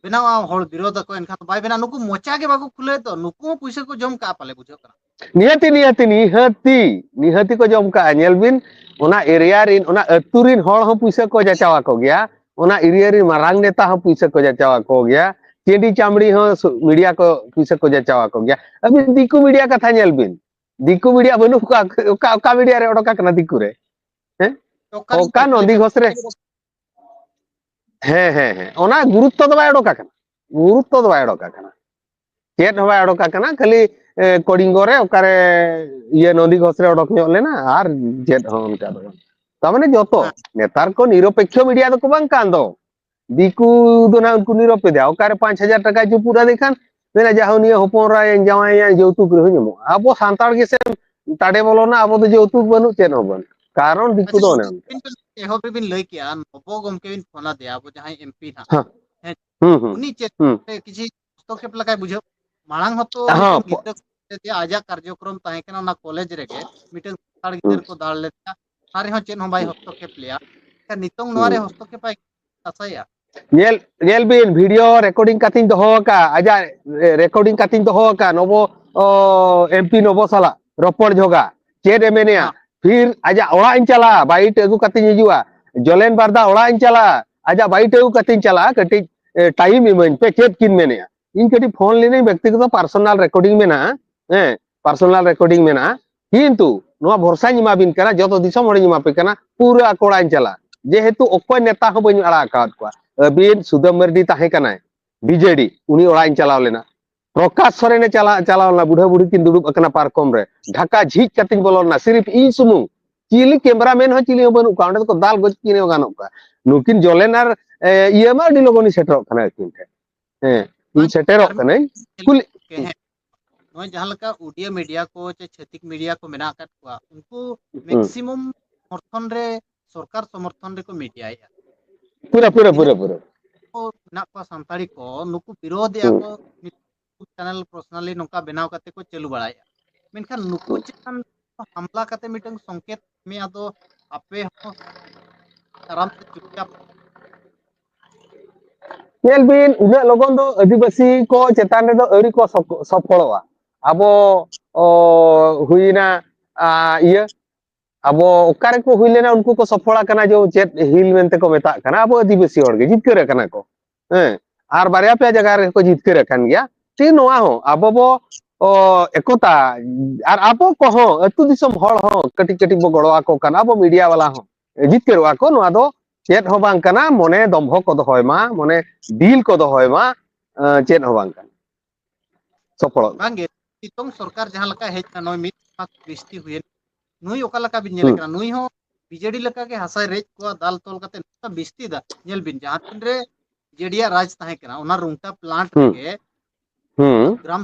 ᱵᱮᱱᱟᱣᱟ, ᱦᱚᱲ ᱵᱤᱨᱳᱫ ᱟᱠᱚ, ᱮᱱᱠᱷᱟᱱ ᱫᱚ ᱵᱟᱭ ᱵᱮᱱᱟᱣᱟ᱾ ᱱᱩᱠᱩ ᱢᱚᱪᱟ ᱜᱮ ᱵᱟᱠᱚ ᱠᱷᱩᱞᱟᱹᱣᱮᱫ ᱫᱚ, ᱱᱩᱠᱩ ᱦᱚᱸ ᱯᱩᱭᱥᱟᱹ ᱠᱚ ᱡᱚᱢ ᱠᱟᱜᱼᱟ ᱯᱟᱞᱮ, ᱵᱩᱡᱷᱟᱹᱜ ᱠᱟᱱᱟ᱾ ᱱᱤᱦᱟᱹᱛᱤ, ᱱᱤᱦᱟᱹᱛᱤ, ᱱᱤᱦᱟᱹᱛᱤ, ᱱᱤᱦᱟᱹᱛᱤ ᱠᱚ ᱡᱚᱢ ᱠᱟᱜᱼᱟ᱾ ᱧᱮᱞ ᱵᱤᱱ, ᱚᱱᱟ area ᱨᱤᱱ, ᱚᱱᱟ ᱟᱹᱛᱩ ᱨᱤᱱ ᱦᱚᱲ ᱦᱚᱸ ᱯᱩᱭᱥᱟᱹ ᱠᱚ ᱡᱟᱪᱟᱣ ᱟᱠᱚ ᱜᱮᱭᱟ, ᱚᱱᱟ area ᱨᱤᱱ ᱢᱟᱨᱟᱝ ᱱᱮᱛᱟ ᱦᱚᱸ ᱯᱩᱭᱥᱟᱹ ᱠᱚ ᱡᱟᱪᱟᱣ ᱟᱠᱚ ᱜᱮᱭᱟ, ᱪᱮᱸᱰᱤ ᱪᱟᱢᱲᱤ ᱦᱚᱸ ᱥᱩ-, media ᱠᱚ ᱯᱩᱭᱥᱟᱹ ᱠᱚ ᱡᱟᱪᱟᱣ ᱟᱠᱚ ᱜᱮᱭᱟ᱾ ᱟᱹᱵᱤᱱ ᱫᱤᱠᱩ media ᱠᱟᱛᱷᱟ ᱧᱮᱞ ᱵᱤᱱ, ᱫᱤᱠᱩ media ᱵᱟᱹᱱᱩᱜ ᱠᱚᱣᱟ, ᱚᱠᱟ, ᱚᱠᱟ media ᱨᱮ ᱚᱰᱚᱠ ᱟᱠᱟᱱᱟ ᱫᱤᱠᱩ ᱨᱮ? ᱦᱮᱸ? ᱚᱠᱟᱨᱮ ᱚᱠᱟ ᱱᱚᱱᱫᱤ ᱜᱷᱳᱥ ᱨᱮ? ᱦᱮᱸ, ᱦᱮᱸ, ᱦᱮᱸ, ᱚᱱᱟ ᱜᱩᱨᱩᱛᱛᱚ ᱫᱚ ᱵᱟᱭ ᱚᱰᱚᱠ ᱟᱠᱟᱱᱟ, ᱜᱩᱨᱩᱛᱛᱚ ᱫᱚ ᱵᱟᱭ ᱚᱰᱚᱠ ᱟᱠᱟᱱᱟ, ᱪᱮᱫ ᱦᱚᱸ ᱵᱟᱭ ᱚᱰᱚᱠ ᱟᱠᱟᱱᱟ᱾ ᱠᱷᱟᱹᱞᱤ, ᱮ, ᱠᱚᱲᱤᱝᱜᱚ ᱨᱮ ᱚᱠᱟᱨᱮ ᱤᱭᱟᱹ ᱱᱚᱱᱫᱤ ᱜᱷᱳᱥ ᱨᱮ ᱚᱰᱚᱠ ᱧᱚᱜ ᱞᱮᱱᱟ, ᱟᱨ ᱪᱮᱫ ᱦᱚᱸ ᱚᱱᱠᱟ ᱫᱚ ᱵᱟᱝ᱾ ᱛᱟᱨ ᱢᱟᱱᱮ ᱡᱚᱛᱚ, ᱦᱮᱸ᱾ ᱱᱮᱛᱟᱨ ᱠᱚ ᱱᱤᱨᱚᱯᱮᱠᱠᱷᱚ media ᱫᱚᱠᱚ ᱵᱟᱝ ᱠᱟᱱ ᱫᱚ᱾ ᱫᱤᱠᱩ ᱫᱚ ᱱᱟᱜ ᱩᱱᱠᱩ ᱱᱤᱨᱚᱯᱮᱫᱟ, ᱚᱠᱟᱨᱮ ᱯᱟᱸᱪ ᱦᱟᱡᱟᱨ ᱴᱟᱠᱟᱭ ᱪᱩᱯᱩᱫ ᱟᱫᱮ ᱠᱷᱟᱱ ᱢᱮᱱᱟ, "ᱡᱟᱦᱳ, ᱱᱤᱭᱟᱹ ᱦᱚᱯᱚᱱ ᱮᱨᱟᱭᱟᱹᱧ, ᱡᱟᱶᱟᱭᱟᱹᱧ, ᱡᱳᱣᱛᱩᱠ ᱨᱮᱦᱚᱸ ᱧᱟᱢᱚᱜᱼᱟ᱾" ᱟᱵᱚ ᱥᱟᱱᱛᱟᱲ ᱜᱮᱥᱮ ᱴᱟᱰᱮ ᱵᱚᱞᱚᱱᱟ, ᱟᱵᱚ ᱫᱚ ᱡᱳᱣᱛᱩᱠ ᱵᱟᱹᱱᱩᱜ, ᱪᱮᱫ ᱦᱚᱸ ᱵᱟᱹᱱᱩᱜ᱾ ᱠᱟᱨᱚᱱ ᱫᱤᱠᱩ ᱟᱪᱪᱷᱟ, ᱫᱚ ᱚᱱᱮ ᱱᱤᱛᱚᱜ ᱚᱱᱠᱟ᱾ ᱟᱹᱵᱤᱱ ᱮᱦᱚᱵ ᱨᱮᱵᱤᱱ ᱞᱟᱹᱭ ᱠᱮᱜᱼᱟ, ᱱᱚᱵᱚ ᱜᱚᱢᱠᱮ ᱵᱤᱱ ᱯᱷᱳᱱ ᱟᱫᱮᱭᱟ, ᱟᱵᱚ ᱡᱟᱦᱟᱸᱭ MP ᱱᱟᱦᱟᱜ, ᱦᱮᱸ᱾ ᱦᱮᱸ, ᱦᱩᱸ, ᱦᱩᱸ, ᱩᱱᱤ ᱪᱮᱫ ᱦᱩᱸ᱾ ᱠᱤᱪᱷᱤ ᱦᱚᱥᱛᱚᱠᱷᱮᱯ ᱞᱮᱠᱟᱭ ᱵᱩᱡᱷᱟᱹᱣ? ᱢᱟᱲᱟᱝ ᱦᱚᱸᱛᱚ ᱦᱚᱸ, ᱢᱤᱫᱴᱮᱱ ᱯᱚ- ᱜᱤᱫᱽᱨᱟᱹ ᱠᱚ ᱞᱟᱹᱭ ᱟᱫᱮᱭᱟ, ᱟᱡᱟᱜ ᱠᱟᱨᱡᱚᱠᱨᱚᱢ ᱛᱟᱦᱮᱸ ᱠᱟᱱᱟ ᱚᱱᱟ ᱠᱚᱞᱮᱡᱽ ᱨᱮᱜᱮ, ᱢᱤᱫᱴᱮᱱ ᱥᱟᱱᱛᱟᱲ ᱜᱤᱫᱽᱨᱟᱹ ᱦᱩᱸ, ᱠᱚ ᱫᱟᱞ ᱞᱮᱫᱮᱭᱟ, ᱚᱱᱟ ᱨᱮᱦᱚᱸ ᱪᱮᱫ ᱦᱚᱸ ᱵᱟᱭ ᱦᱩᱸ, ᱦᱚᱥᱛᱚᱠᱷᱮᱯ ᱞᱮᱭᱟ᱾ ᱮᱱᱠᱷᱟᱱ ᱱᱤᱛᱚᱝ ᱱᱚᱣᱟ ᱨᱮ ᱦᱩᱸ᱾ ᱦᱚᱥᱛᱚᱠᱷᱮᱯ ᱟᱭ ᱟᱥᱟᱭᱟ? ᱧᱮᱞ, ᱧᱮᱞ ᱵᱤᱱ, video recording ᱠᱟᱛᱮᱧ ᱫᱚᱦᱚ ᱟᱠᱟᱫ, ᱟᱡᱟᱜ, ᱮ, recording ᱠᱟᱛᱮᱧ ᱫᱚᱦᱚ ᱟᱠᱟᱫ, ᱱᱚᱵᱚ, ᱚ, MP ᱱᱚᱵᱚ ᱥᱟᱞᱟᱜ ᱨᱚᱯᱚᱲ ᱡᱷᱚᱜᱟ᱾ ᱪᱮᱫ ᱮ ᱢᱮᱱᱮᱜᱼᱟ? ᱦᱮᱸ᱾ ᱯᱷᱤᱨ ᱟᱡᱟᱜ ᱚᱲᱟᱜ ᱤᱧ ᱪᱟᱞᱟᱜᱼᱟ, bite ᱟᱹᱜᱩ ᱠᱟᱛᱮᱧ ᱦᱤᱡᱩᱜᱼᱟ᱾ ᱡᱚᱞᱮᱱ ᱵᱟᱨᱫᱟ ᱚᱲᱟᱜ ᱤᱧ ᱪᱟᱞᱟᱜᱼᱟ, ᱟᱡᱟᱜ bite ᱟᱹᱜᱩ ᱠᱟᱛᱮᱧ ᱪᱟᱞᱟᱜᱼᱟ, ᱠᱟᱹᱴᱤᱡ, ᱮ, time ᱤᱢᱟᱹᱧ ᱯᱮ, ᱪᱮᱫ ᱠᱤᱱ ᱢᱮᱱᱮᱜᱼᱟ? ᱤᱧ ᱠᱟᱹᱴᱤᱡ ᱯᱷᱳᱱ ᱞᱮᱱᱟᱹᱧ, ᱵᱮᱠᱛᱤᱜᱚᱛᱚ personal recording ᱢᱮᱱᱟᱜᱼᱟ, ᱦᱮᱸ, personal recording ᱢᱮᱱᱟᱜᱼᱟ᱾ ᱠᱤᱱᱛᱩ ᱱᱚᱣᱟ ᱵᱷᱚᱨᱥᱟᱧ ᱮᱢᱟ ᱵᱤᱱ ᱠᱟᱱᱟ, ᱡᱚᱛᱚ ᱫᱤᱥᱚᱢ ᱦᱚᱲᱤᱧ ᱮᱢᱟ ᱯᱮ ᱠᱟᱱᱟ, ᱯᱩᱨᱟᱹ ᱟᱠᱚ ᱚᱲᱟᱜ ᱤᱧ ᱪᱟᱞᱟᱜᱼᱟ᱾ ᱡᱮᱦᱮᱛᱩ ᱚᱠᱚᱭ ᱱᱮᱛᱟ ᱦᱚᱸ ᱵᱟᱹᱧ ᱟᱲᱟᱜ ᱟᱠᱟᱣᱟᱫ ᱠᱚᱣᱟ᱾ ᱟᱹᱵᱤᱱ ᱥᱩᱫᱟᱹᱢ ᱢᱟᱨᱰᱤ ᱛᱟᱦᱮᱸ ᱠᱟᱱᱟᱭ, BJD, ᱩᱱᱤ ᱚᱲᱟᱜ ᱤᱧ ᱪᱟᱞᱟᱣ ᱞᱮᱱᱟ᱾ ᱯᱨᱚᱠᱟᱥ ᱥᱚᱨᱮᱱᱮ ᱪᱟᱞᱟᱣ ᱪᱟᱞᱟᱣ ᱞᱮᱱᱟ, ᱵᱩᱲᱦᱟᱹ ᱵᱩᱲᱦᱤ ᱠᱤᱱ ᱫᱩᱲᱩᱵ ᱟᱠᱟᱱᱟ ᱯᱟᱨᱠᱚᱢ ᱨᱮ, ᱰᱷᱟᱠᱟ ᱡᱷᱤᱡ ᱠᱟᱛᱮᱧ ᱵᱚᱞᱚ ᱞᱮᱱᱟ, ᱥᱤᱨᱤᱯ ᱤᱧ ᱥᱩᱢᱩᱝ, ᱪᱤᱞᱤ ᱠᱮᱢᱨᱟᱢᱮᱱ ᱦᱚᱸ ᱪᱤᱞᱤ ᱦᱚᱸ ᱵᱟᱹᱱᱩᱜ ᱠᱚᱣᱟ, ᱚᱸᱰᱮ ᱫᱚᱠᱚ ᱫᱟᱞ ᱜᱚᱡ ᱠᱤᱱ ᱦᱚᱸ ᱜᱟᱱᱚᱜ ᱠᱚᱣᱟ᱾ ᱱᱩᱠᱤᱱ ᱡᱚᱞᱮᱱ ᱟᱨ ᱮ, ᱤᱭᱟᱹ ᱢᱟ ᱟᱹᱰᱤ ᱞᱚᱜᱚᱱ ᱤᱧ ᱥᱮᱴᱮᱨᱚᱜ ᱠᱟᱱᱟ ᱟᱹᱠᱤᱱ ᱴᱷᱮᱱ᱾ ᱦᱮᱸ, ᱤᱧ ᱥᱮᱴᱮᱨᱚᱜ ᱠᱟᱹᱱᱟᱹᱧ᱾ ᱠᱩᱞᱤ ᱦᱮᱸ, ᱱᱚᱜᱼᱚᱭ ᱡᱟᱦᱟᱸ ᱞᱮᱠᱟ ᱩᱰᱤᱭᱟ ᱢᱤᱰᱤᱭᱟ ᱠᱚ ᱪᱮ ᱪᱷᱟᱹᱛᱤᱠ ᱢᱤᱰᱤᱭᱟ ᱠᱚ ᱢᱮᱱᱟᱜ ᱟᱠᱟᱫ ᱠᱚᱣᱟ, ᱩᱱᱠᱩ ᱦᱩᱸ᱾ ᱢᱮᱠᱥᱤᱢᱟᱢ ᱥᱚᱢᱚᱨᱛᱷᱚᱱ ᱨᱮ, ᱥᱚᱨᱠᱟᱨ ᱥᱚᱢᱚᱨᱛᱷᱚᱱ ᱨᱮᱠᱚ ᱢᱤᱰᱤᱭᱟᱭᱮᱫᱼᱟ᱾ ᱯᱩᱨᱟᱹ ᱯᱩᱨᱟᱹ ᱯᱩᱨᱟᱹ ᱯᱩᱨᱟᱹ᱾ ᱠᱚ ᱢᱮᱱᱟᱜ ᱠᱚᱣᱟ ᱥᱟᱱᱛᱟᱲᱤ ᱠᱚ, ᱱᱩᱠᱩ ᱵᱤᱨᱳᱫᱷᱮᱜᱼᱟ ᱦᱩᱸ᱾ ᱠᱚ, YouTube ᱪᱮᱱᱮᱞ ᱯᱟᱨᱥᱚᱱᱟᱞᱤ ᱱᱚᱝᱠᱟ ᱵᱮᱱᱟᱣ ᱠᱟᱛᱮ ᱠᱚ ᱪᱟᱹᱞᱩ ᱵᱟᱲᱟᱭᱮᱫᱼᱟ᱾ ᱢᱮᱱᱠᱷᱟᱱ ᱱᱩᱠᱩ ᱦᱩᱸ᱾ ᱪᱮᱛᱟᱱ ᱦᱟᱢᱞᱟ ᱠᱟᱛᱮ ᱢᱤᱫᱴᱟᱝ ᱥᱚᱝᱠᱮᱛ ᱮᱢ ᱟᱫᱚ ᱟᱯᱮ ᱦᱚᱸ ᱟᱨᱟᱢ ᱥᱮ ᱪᱩᱯᱪᱟᱯ᱾ ᱧᱮᱞ ᱵᱤᱱ, ᱩᱱᱟᱹᱜ ᱞᱚᱜᱚᱱ ᱫᱚ ᱟᱹᱫᱤᱵᱟᱹᱥᱤ ᱠᱚ ᱪᱮᱛᱟᱱ ᱨᱮᱫᱚ ᱟᱹᱣᱨᱤ ᱠᱚ ᱥᱚᱯ-, ᱥᱚᱯᱷᱚᱞᱚᱜᱼᱟ᱾ ᱟᱵᱚ, ᱚ, ᱦᱩᱭᱱᱟ, ᱟ, ᱤᱭᱟᱹ, ᱟᱵᱚ ᱚᱠᱟ ᱨᱮᱠᱚ ᱦᱩᱭ ᱞᱮᱱᱟ, ᱩᱱᱠᱩ ᱠᱚ ᱥᱚᱯᱷᱚᱞ ᱟᱠᱟᱱᱟ, ᱡᱮ ᱪᱮᱫ ᱦᱤᱞ ᱢᱮᱱᱛᱮ ᱠᱚ ᱢᱮᱛᱟᱜ ᱠᱟᱱᱟ, ᱟᱵᱚ ᱟᱹᱫᱤᱵᱟᱹᱥᱤ ᱦᱚᱲ ᱜᱮ ᱡᱤᱛᱠᱟᱹᱨ ᱟᱠᱟᱱᱟ ᱠᱚ᱾ ᱦᱮᱸ, ᱟᱨ ᱵᱟᱨᱭᱟ ᱯᱮᱭᱟ ᱡᱟᱭᱜᱟ ᱨᱮᱠᱚ ᱡᱤᱛᱠᱟᱹᱨ ᱟᱠᱟᱱ ᱜᱮᱭᱟ᱾ ᱴᱷᱤᱠ ᱱᱚᱣᱟ ᱦᱚᱸ ᱟᱵᱚ ᱵᱚ, ᱚ, ᱮᱠᱚᱛᱟ, ᱟᱨ ᱟᱵᱚ ᱠᱚᱦᱚᱸ ᱟᱹᱛᱩ ᱫᱤᱥᱚᱢ ᱦᱚᱲ ᱦᱚᱸ ᱠᱟᱹᱴᱤᱡ ᱠᱟᱹᱴᱤᱡ ᱵᱚ ᱜᱚᱲᱚ ᱟᱠᱚ ᱠᱟᱱᱟ, ᱟᱵᱚ ᱢᱤᱰᱤᱭᱟ ᱵᱟᱞᱟ ᱦᱚᱸ ᱡᱤᱛᱠᱟᱹᱨᱚᱜᱼᱟ ᱠᱚ᱾ ᱱᱚᱣᱟ ᱫᱚ ᱪᱮᱫ ᱦᱚᱸ ᱵᱟᱝ ᱠᱟᱱᱟ, ᱢᱚᱱᱮ ᱫᱚᱢᱵᱷᱚ ᱠᱚ ᱫᱚᱦᱚᱭ ᱢᱟ, ᱢᱚᱱᱮ ᱰᱤᱞ ᱠᱚ ᱫᱚᱦᱚᱭ ᱢᱟ, ᱮᱸ, ᱪᱮᱫ ᱦᱚᱸ ᱵᱟᱝ ᱠᱟᱱᱟ᱾ ᱥᱚᱯᱷᱚᱞᱚᱜ ᱢᱟ᱾ ᱵᱟᱝᱜᱮ, ᱱᱤᱛᱚᱝ ᱥᱚᱨᱠᱟᱨ ᱡᱟᱦᱟᱸ ᱞᱮᱠᱟ ᱦᱮᱡ ᱮᱱᱟ, ᱱᱚᱜᱼᱚᱭ ᱢᱤᱫ ᱢᱟᱥ ᱵᱤᱥᱛᱤ ᱦᱩᱭᱮᱱ, ᱱᱩᱭ ᱚᱠᱟ ᱞᱮᱠᱟ ᱵᱤᱱ ᱧᱮᱞᱮ ᱦᱩᱸ᱾ ᱠᱟᱱᱟ? ᱱᱩᱭ ᱦᱚᱸ ᱵᱤᱡᱮᱰᱤ ᱞᱮᱠᱟᱜᱮ ᱦᱟᱥᱟᱭ ᱨᱮᱡ ᱠᱚᱣᱟ, ᱫᱟᱞ ᱛᱚᱞ ᱠᱟᱛᱮ ᱱᱚᱝᱠᱟ ᱵᱤᱥᱛᱤ ᱫᱟ᱾ ᱧᱮᱞ ᱵᱤᱱ, ᱡᱟᱦᱟᱸ ᱛᱤᱱᱨᱮ ᱵᱤᱡᱮᱰᱤᱭᱟᱜ ᱨᱟᱡᱽ ᱛᱟᱦᱮᱸ ᱠᱟᱱᱟ, ᱚᱱᱟ ᱨᱩᱝᱴᱟ ᱯᱞᱟᱱᱴ ᱦᱩᱸ᱾ ᱨᱮᱜᱮ ᱦᱩᱸ᱾ ᱜᱨᱟᱢ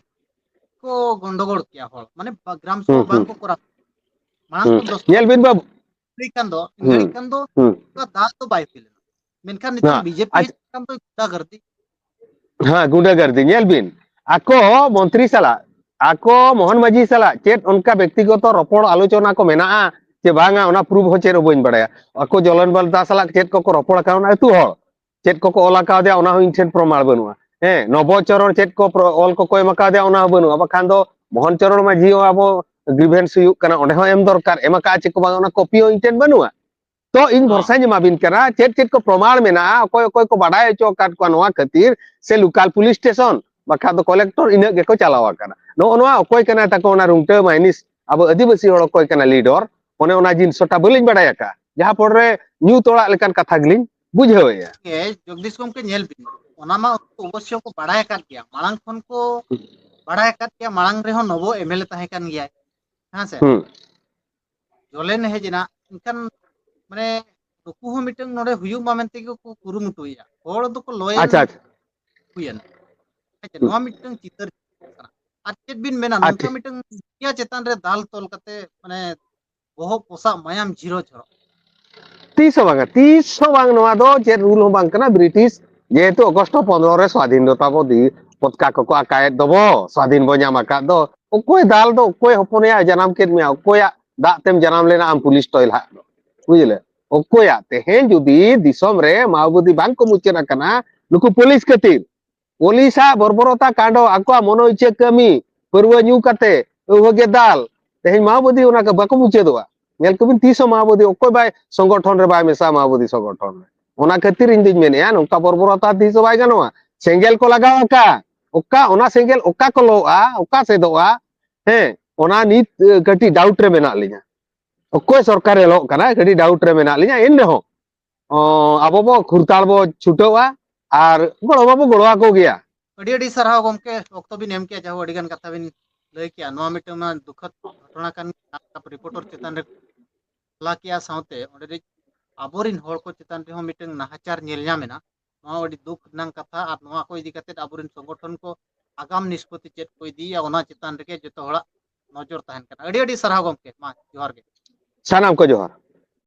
ᱠᱚ ᱜᱚᱱᱰᱚᱜᱳᱲ ᱠᱮᱭᱟ ᱦᱚᱲ, ᱢᱟᱱᱮ ᱵᱟ-, ᱜᱨᱟᱢ ᱥᱚᱵᱷᱟ ᱦᱩᱸ, ᱵᱟᱝ ᱦᱩᱸ᱾ ᱠᱚ ᱠᱚᱨᱟᱣ᱾ ᱢᱟᱲᱟᱝ ᱦᱩᱸ᱾ ᱠᱷᱚᱱ ᱫᱚᱥ ᱧᱮᱞ ᱵᱤᱱ ᱵᱟᱹᱵᱩ᱾ ᱦᱩᱭ ᱠᱟᱱ ᱫᱚ, ᱦᱩᱸ᱾ ᱤᱱᱟᱹᱜ ᱠᱷᱟᱱ ᱫᱚ ᱦᱩᱸ᱾ ᱚᱱᱠᱟ ᱫᱟᱞ ᱫᱚ ᱵᱟᱭ ᱦᱩᱭ ᱞᱮᱱᱟ᱾ ᱢᱮᱱᱠᱷᱟᱱ ᱱᱤᱛᱚᱝ ᱦᱮᱸ, ᱵᱤᱡᱮᱯᱤ ᱟᱪ- ᱦᱮᱡ ᱠᱟᱱ ᱫᱚ ᱜᱩᱱᱰᱟᱜᱟᱨᱫᱤ᱾ ᱦᱮᱸ, ᱜᱩᱱᱰᱟᱜᱟᱨᱫᱤ᱾ ᱧᱮᱞ ᱵᱤᱱ, ᱟᱠᱚ ᱢᱚᱱᱛᱨᱤ ᱥᱟᱞᱟᱜ, ᱟᱠᱚ ᱢᱳᱦᱚᱱ ᱢᱟᱹᱡᱷᱤ ᱥᱟᱞᱟᱜ ᱪᱮᱫ ᱚᱱᱠᱟ ᱵᱮᱠᱛᱤᱜᱚᱛᱚ ᱨᱚᱯᱚᱲ ᱟᱞᱳᱪᱚᱱᱟ ᱠᱚ ᱢᱮᱱᱟᱜᱼᱟ ᱪᱮ ᱵᱟᱝᱟ, ᱚᱱᱟ ᱯᱨᱩᱯᱷ ᱦᱚᱸ ᱪᱮᱫ ᱦᱚᱸ ᱵᱟᱹᱧ ᱵᱟᱲᱟᱭᱟ᱾ ᱟᱠᱚ ᱡᱚᱞᱚᱱ ᱵᱟᱞᱫᱟ ᱥᱟᱞᱟᱜ ᱪᱮᱫ ᱠᱚᱠᱚ ᱨᱚᱯᱚᱲ ᱟᱠᱟᱱᱟ, ᱚᱱᱟ ᱟᱹᱛᱩ ᱦᱚᱲ ᱪᱮᱫ ᱠᱚᱠᱚ ᱚᱞ ᱟᱠᱟᱣᱫᱮᱭᱟ, ᱚᱱᱟ ᱦᱚᱸ ᱤᱧ ᱴᱷᱮᱱ ᱯᱨᱚᱢᱟᱬ ᱵᱟᱹᱱᱩᱜᱼᱟ᱾ ᱦᱮᱸ, ᱱᱚᱵᱚ ᱪᱚᱨᱚᱬ ᱪᱮᱫ ᱠᱚ ᱯᱨᱚ-, ᱚᱞ ᱠᱚᱠᱚ ᱮᱢ ᱟᱠᱟᱣᱫᱮᱭᱟ, ᱚᱱᱟ ᱦᱚᱸ ᱵᱟᱹᱱᱩᱜᱼᱟ᱾ ᱵᱟᱠᱷᱟᱱ ᱫᱚ ᱢᱳᱦᱚᱱ ᱪᱚᱨᱚᱬ ᱢᱟᱹᱡᱷᱤ ᱦᱚᱸ ᱟᱵᱚ ᱜᱨᱤᱵᱷᱮᱱᱥ ᱦᱩᱭᱩᱜ ᱠᱟᱱᱟ, ᱚᱸᱰᱮ ᱦᱚᱸ ᱮᱢ ᱫᱚᱨᱠᱟᱨ, ᱮᱢ ᱟᱠᱟᱫᱼᱟ ᱪᱮᱫ ᱠᱚ ᱵᱟᱝ, ᱚᱱᱟ ᱠᱚᱯᱤ ᱦᱚᱸ ᱤᱧ ᱴᱷᱮᱱ ᱵᱟᱹᱱᱩᱜᱼᱟ᱾ ᱛᱚ ᱤᱧ ᱦᱚᱸ᱾ ᱵᱷᱚᱨᱥᱟᱧ ᱮᱢᱟ ᱵᱤᱱ ᱠᱟᱱᱟ, ᱪᱮᱫ ᱪᱮᱫ ᱠᱚ ᱯᱨᱚᱢᱟᱬ ᱢᱮᱱᱟᱜᱼᱟ, ᱚᱠᱚᱭ ᱚᱠᱚᱭ ᱠᱚ ᱵᱟᱰᱟᱭ ᱦᱚᱪᱚ ᱟᱠᱟᱫ ᱠᱚᱣᱟ ᱱᱚᱣᱟ ᱠᱷᱟᱹᱛᱤᱨ, ᱥᱮ ᱞᱳᱠᱟᱞ ᱯᱩᱞᱤᱥ ᱥᱴᱮᱥᱚᱱ, ᱵᱟᱠᱷᱟᱡ ᱫᱚ ᱠᱚᱞᱮᱠᱴᱚᱨ, ᱤᱱᱟᱹᱜ ᱜᱮᱠᱚ ᱪᱟᱞᱟᱣ ᱟᱠᱟᱱᱟ᱾ ᱱᱚᱜᱼᱚ ᱱᱚᱣᱟ ᱚᱠᱚᱭ ᱠᱟᱱᱟᱭ ᱛᱟᱠᱚ ᱚᱱᱟ ᱨᱩᱝᱴᱟᱹ ᱢᱟᱭᱱᱤᱥ, ᱟᱵᱚ ᱟᱹᱫᱤᱵᱟᱹᱥᱤ ᱦᱚᱲ ᱚᱠᱚᱭ ᱠᱟᱱᱟ ᱞᱤᱰᱚᱨ, ᱚᱱᱮ ᱚᱱᱟ ᱡᱤᱱᱤᱥᱴᱟ ᱵᱟᱹᱞᱤᱧ ᱵᱟᱰᱟᱭ ᱟᱠᱟᱫᱼᱟ, ᱡᱟᱦᱟᱸ ᱯᱚᱨᱮ ᱧᱩᱛ ᱚᱲᱟᱜ ᱞᱮᱠᱟᱱ ᱠᱟᱛᱷᱟ ᱜᱮᱞᱤᱧ ᱵᱩᱡᱷᱟᱹᱣᱮᱫᱼᱟ᱾ ᱜᱮ ᱡᱚᱜᱽᱫᱤᱥ ᱜᱚᱢᱠᱮ, ᱧᱮᱞ ᱵᱤᱱ, ᱚᱱᱟ ᱢᱟ ᱩᱱᱠᱩ ᱚᱵᱚᱥᱥᱳᱭ ᱠᱚ ᱵᱟᱲᱟᱭ ᱟᱠᱟᱫ ᱜᱮᱭᱟ, ᱢᱟᱲᱟᱝ ᱠᱷᱚᱱ ᱠᱚ ᱵᱟᱲᱟᱭ ᱟᱠᱟᱫ ᱜᱮᱭᱟ, ᱢᱟᱲᱟᱝ ᱨᱮᱦᱚᱸ ᱱᱚᱵᱚ ᱮᱢᱮᱞᱮ ᱛᱟᱦᱮᱸ ᱠᱟᱱ ᱜᱮᱭᱟᱭ, ᱦᱮᱸ ᱥᱮ? ᱦᱩᱸ᱾ ᱡᱚᱞᱮᱱ ᱦᱮᱡ ᱮᱱᱟ, ᱮᱱᱠᱷᱟᱱ ᱢᱟᱱᱮ ᱱᱩᱠᱩ ᱦᱚᱸ ᱢᱤᱫᱴᱟᱝ ᱱᱚᱰᱮ ᱦᱩᱭᱩᱜ ᱢᱟ ᱢᱮᱱᱛᱮ ᱜᱮᱠᱚ ᱠᱩᱨᱩᱢᱩᱴᱩᱭᱮᱫᱼᱟ, ᱦᱚᱲ ᱫᱚᱠᱚ ᱞᱚᱭᱮᱞ ᱟᱪᱪᱷᱟ, ᱟᱪᱪᱷᱟ᱾ ᱦᱩᱭᱮᱱᱟ᱾ ᱦᱮᱸ ᱪᱮ? ᱱᱚᱣᱟ ᱢᱤᱫᱴᱟᱝ ᱪᱤᱛᱟᱹᱨ ᱠᱟᱱᱟ᱾ ᱟᱨ ᱪᱮᱫ ᱵᱤᱱ ᱢᱮᱱᱟ, ᱟᱨ ᱱᱚᱝᱠᱟ ᱴᱷᱤᱠ᱾ ᱢᱤᱫᱴᱟᱝ ᱯᱮᱭᱟ ᱪᱮᱛᱟᱱ ᱨᱮ ᱫᱟᱞ ᱛᱚᱞ ᱠᱟᱛᱮ ᱢᱟᱱᱮ ᱵᱚᱦᱚᱜ ᱯᱚᱥᱟᱜ ᱢᱟᱭᱟᱢ ᱡᱷᱤᱨᱚ ᱡᱷᱚᱨᱚ᱾ ᱛᱤᱥ ᱦᱚᱸ ᱵᱟᱝᱟ, ᱛᱤᱥ ᱦᱚᱸ ᱵᱟᱝ᱾ ᱱᱚᱣᱟ ᱫᱚ ᱪᱮᱫ ᱨᱩᱞ ᱦᱚᱸ ᱵᱟᱝ ᱠᱟᱱᱟ᱾ ᱵᱨᱤᱴᱤᱥ ᱡᱮᱦᱮᱛᱩ ᱚᱜᱚᱥᱴ ᱯᱚᱱᱨᱚ ᱨᱮ ᱥᱣᱟᱫᱷᱤᱱᱚᱛᱟ ᱵᱚ ᱫᱤ-, ᱯᱚᱛᱠᱟ ᱠᱚᱠᱚ ᱟᱠᱟᱭᱮᱫ ᱫᱚᱵᱚ, ᱥᱣᱟᱫᱷᱤᱱ ᱵᱚ ᱧᱟᱢ ᱟᱠᱟᱫ ᱫᱚ, ᱚᱠᱚᱭ ᱫᱟᱞ ᱫᱚ, ᱚᱠᱚᱭ ᱦᱚᱯᱚᱱᱮᱭᱟ ᱡᱟᱱᱟᱢ ᱠᱮᱫ ᱢᱮᱭᱟ, ᱚᱠᱚᱭᱟᱜ ᱫᱟᱜ ᱛᱮᱢ ᱡᱟᱱᱟᱢ ᱞᱮᱱᱟ ᱟᱢ ᱯᱩᱞᱤᱥ ᱴᱚᱭᱞᱟ ᱦᱟᱜ ᱫᱚ, ᱵᱩᱡᱷᱟᱹᱣ ᱞᱮ? ᱚᱠᱚᱭᱟᱜ? ᱛᱮᱦᱮᱧ ᱡᱩᱫᱤ ᱫᱤᱥᱚᱢ ᱨᱮ ᱢᱟᱣᱵᱟᱫᱤ ᱵᱟᱝ ᱠᱚ ᱢᱩᱪᱟᱹᱫ ᱟᱠᱟᱱᱟ, ᱱᱩᱠᱩ ᱯᱩᱞᱤᱥ ᱠᱷᱟᱹᱛᱤᱨ, ᱯᱩᱞᱤᱥᱟᱜ ᱵᱚᱨᱵᱚᱨᱚᱛᱟ ᱠᱟᱸᱰᱚ, ᱟᱠᱚᱣᱟᱜ ᱢᱚᱱᱚ ᱤᱪᱪᱷᱟᱹ ᱠᱟᱹᱢᱤ, ᱯᱟᱹᱨᱣᱟᱹ ᱧᱩ ᱠᱟᱛᱮ ᱟᱹᱣᱦᱟᱹ ᱜᱮ ᱫᱟᱞ, ᱛᱮᱦᱮᱧ ᱢᱟᱣᱵᱟᱫᱤ ᱚᱱᱟ ᱠᱚ ᱵᱟᱠᱚ ᱢᱩᱪᱟᱹᱫᱚᱜᱼᱟ᱾ ᱧᱮᱞ ᱠᱚᱵᱤᱱ ᱛᱤᱥ ᱦᱚᱸ ᱢᱟᱣᱵᱟᱫᱤ ᱚᱠᱚᱭ ᱵᱟᱭ ᱥᱚᱝᱜᱚᱴᱷᱚᱱ ᱨᱮ ᱵᱟᱭ ᱢᱮᱥᱟ ᱢᱟᱣᱵᱟᱫᱤ ᱥᱚᱝᱜᱚᱴᱷᱚᱱ ᱨᱮ᱾ ᱚᱱᱟ ᱠᱷᱟᱹᱛᱤᱨ ᱤᱧ ᱫᱩᱧ ᱢᱮᱱᱮᱫᱼᱟ ᱱᱚᱝᱠᱟ ᱵᱚᱨᱵᱚᱨᱚᱛᱟ ᱛᱤᱥ ᱦᱚᱸ ᱵᱟᱭ ᱜᱟᱱᱚᱜᱼᱟ᱾ ᱥᱮᱸᱜᱮᱞ ᱠᱚ ᱞᱟᱜᱟᱣ ᱟᱠᱟᱫ, ᱚᱠᱟ ᱚᱱᱟ ᱥᱮᱸᱜᱮᱞ ᱚᱠᱟ ᱠᱚ ᱞᱚᱜᱼᱟ, ᱚᱠᱟ ᱥᱮᱫᱚᱜᱼᱟ, ᱦᱮᱸ, ᱚᱱᱟ ᱱᱤᱛ ᱮ, ᱠᱟᱹᱴᱤᱡ ᱰᱟᱣᱩᱴ ᱨᱮ ᱢᱮᱱᱟᱜ ᱞᱤᱧᱟ᱾ ᱚᱠᱚᱭ ᱥᱚᱨᱠᱟᱨᱮ ᱞᱚᱜ ᱠᱟᱱᱟ, ᱠᱟᱹᱴᱤᱡ ᱰᱟᱣᱩᱴ ᱨᱮ ᱢᱮᱱᱟᱜ ᱞᱤᱧᱟ᱾ ᱮᱱ ᱨᱮᱦᱚᱸ ᱚ, ᱟᱵᱚ ᱵᱚ ᱠᱷᱩᱨᱛᱟᱲ ᱵᱚ ᱪᱷᱩᱴᱟᱹᱣᱟ ᱟᱨ ᱜᱚᱲᱚ ᱢᱟᱵᱚ ᱜᱚᱲᱚ ᱟᱠᱚ ᱜᱮᱭᱟ᱾ ᱟᱹᱰᱤ ᱟᱹᱰᱤ ᱥᱟᱨᱦᱟᱣ ᱜᱚᱢᱠᱮ, ᱚᱠᱛᱚ ᱵᱤᱱ ᱮᱢ ᱠᱮᱜᱼᱟ, ᱡᱟᱦᱳ ᱟᱹᱰᱤ ᱜᱟᱱ ᱠᱟᱛᱷᱟ ᱵᱤᱱ ᱞᱟᱹᱭ ᱠᱮᱜᱼᱟ᱾ ᱱᱚᱣᱟ ᱢᱤᱫᱴᱟᱝ ᱢᱟ ᱫᱩᱠᱷᱚᱫ ᱜᱷᱚᱴᱚᱱᱟ ᱠᱟᱱ ᱜᱮᱭᱟ, ᱨᱤᱯᱳᱨᱴᱚᱨ ᱪᱮᱛᱟᱱ ᱨᱮ ᱦᱟᱢᱞᱟ ᱠᱮᱜᱼᱟ, ᱥᱟᱶᱛᱮ ᱚᱸᱰᱮ ᱨᱤᱡ ᱟᱵᱚᱨᱤᱱ ᱦᱚᱲ ᱠᱚ ᱪᱮᱛᱟᱱ ᱨᱮᱦᱚᱸ ᱢᱤᱫᱴᱟᱝ ᱱᱟᱦᱟᱪᱟᱨ ᱧᱮᱞ ᱧᱟᱢ ᱮᱱᱟ᱾ ᱱᱚᱣᱟ ᱟᱹᱰᱤ ᱫᱩᱠ ᱨᱮᱱᱟᱜ ᱠᱟᱛᱷᱟ, ᱟᱨ ᱱᱚᱣᱟ ᱠᱚ ᱤᱫᱤ ᱠᱟᱛᱮ ᱟᱵᱚᱨᱤᱱ ᱥᱚᱝᱜᱚᱴᱷᱚᱱ ᱠᱚ ᱟᱜᱟᱢ ᱱᱤᱥᱯᱚᱛᱤ ᱪᱮᱫ ᱠᱚ ᱤᱫᱤᱭᱟ, ᱚᱱᱟ ᱪᱮᱛᱟᱱ ᱨᱮᱜᱮ ᱡᱚᱛᱚ ᱦᱚᱲᱟᱜ ᱱᱚᱡᱚᱨ ᱛᱟᱦᱮᱱ ᱠᱟᱱᱟ᱾ ᱟᱹᱰᱤ ᱟᱹᱰᱤ ᱥᱟᱨᱦᱟᱣ ᱜᱚᱢᱠᱮ, ᱢᱟ ᱡᱚᱦᱟᱨ ᱜᱮ᱾ ᱥᱟᱱᱟᱢ ᱠᱚ ᱡᱚᱦᱟᱨ᱾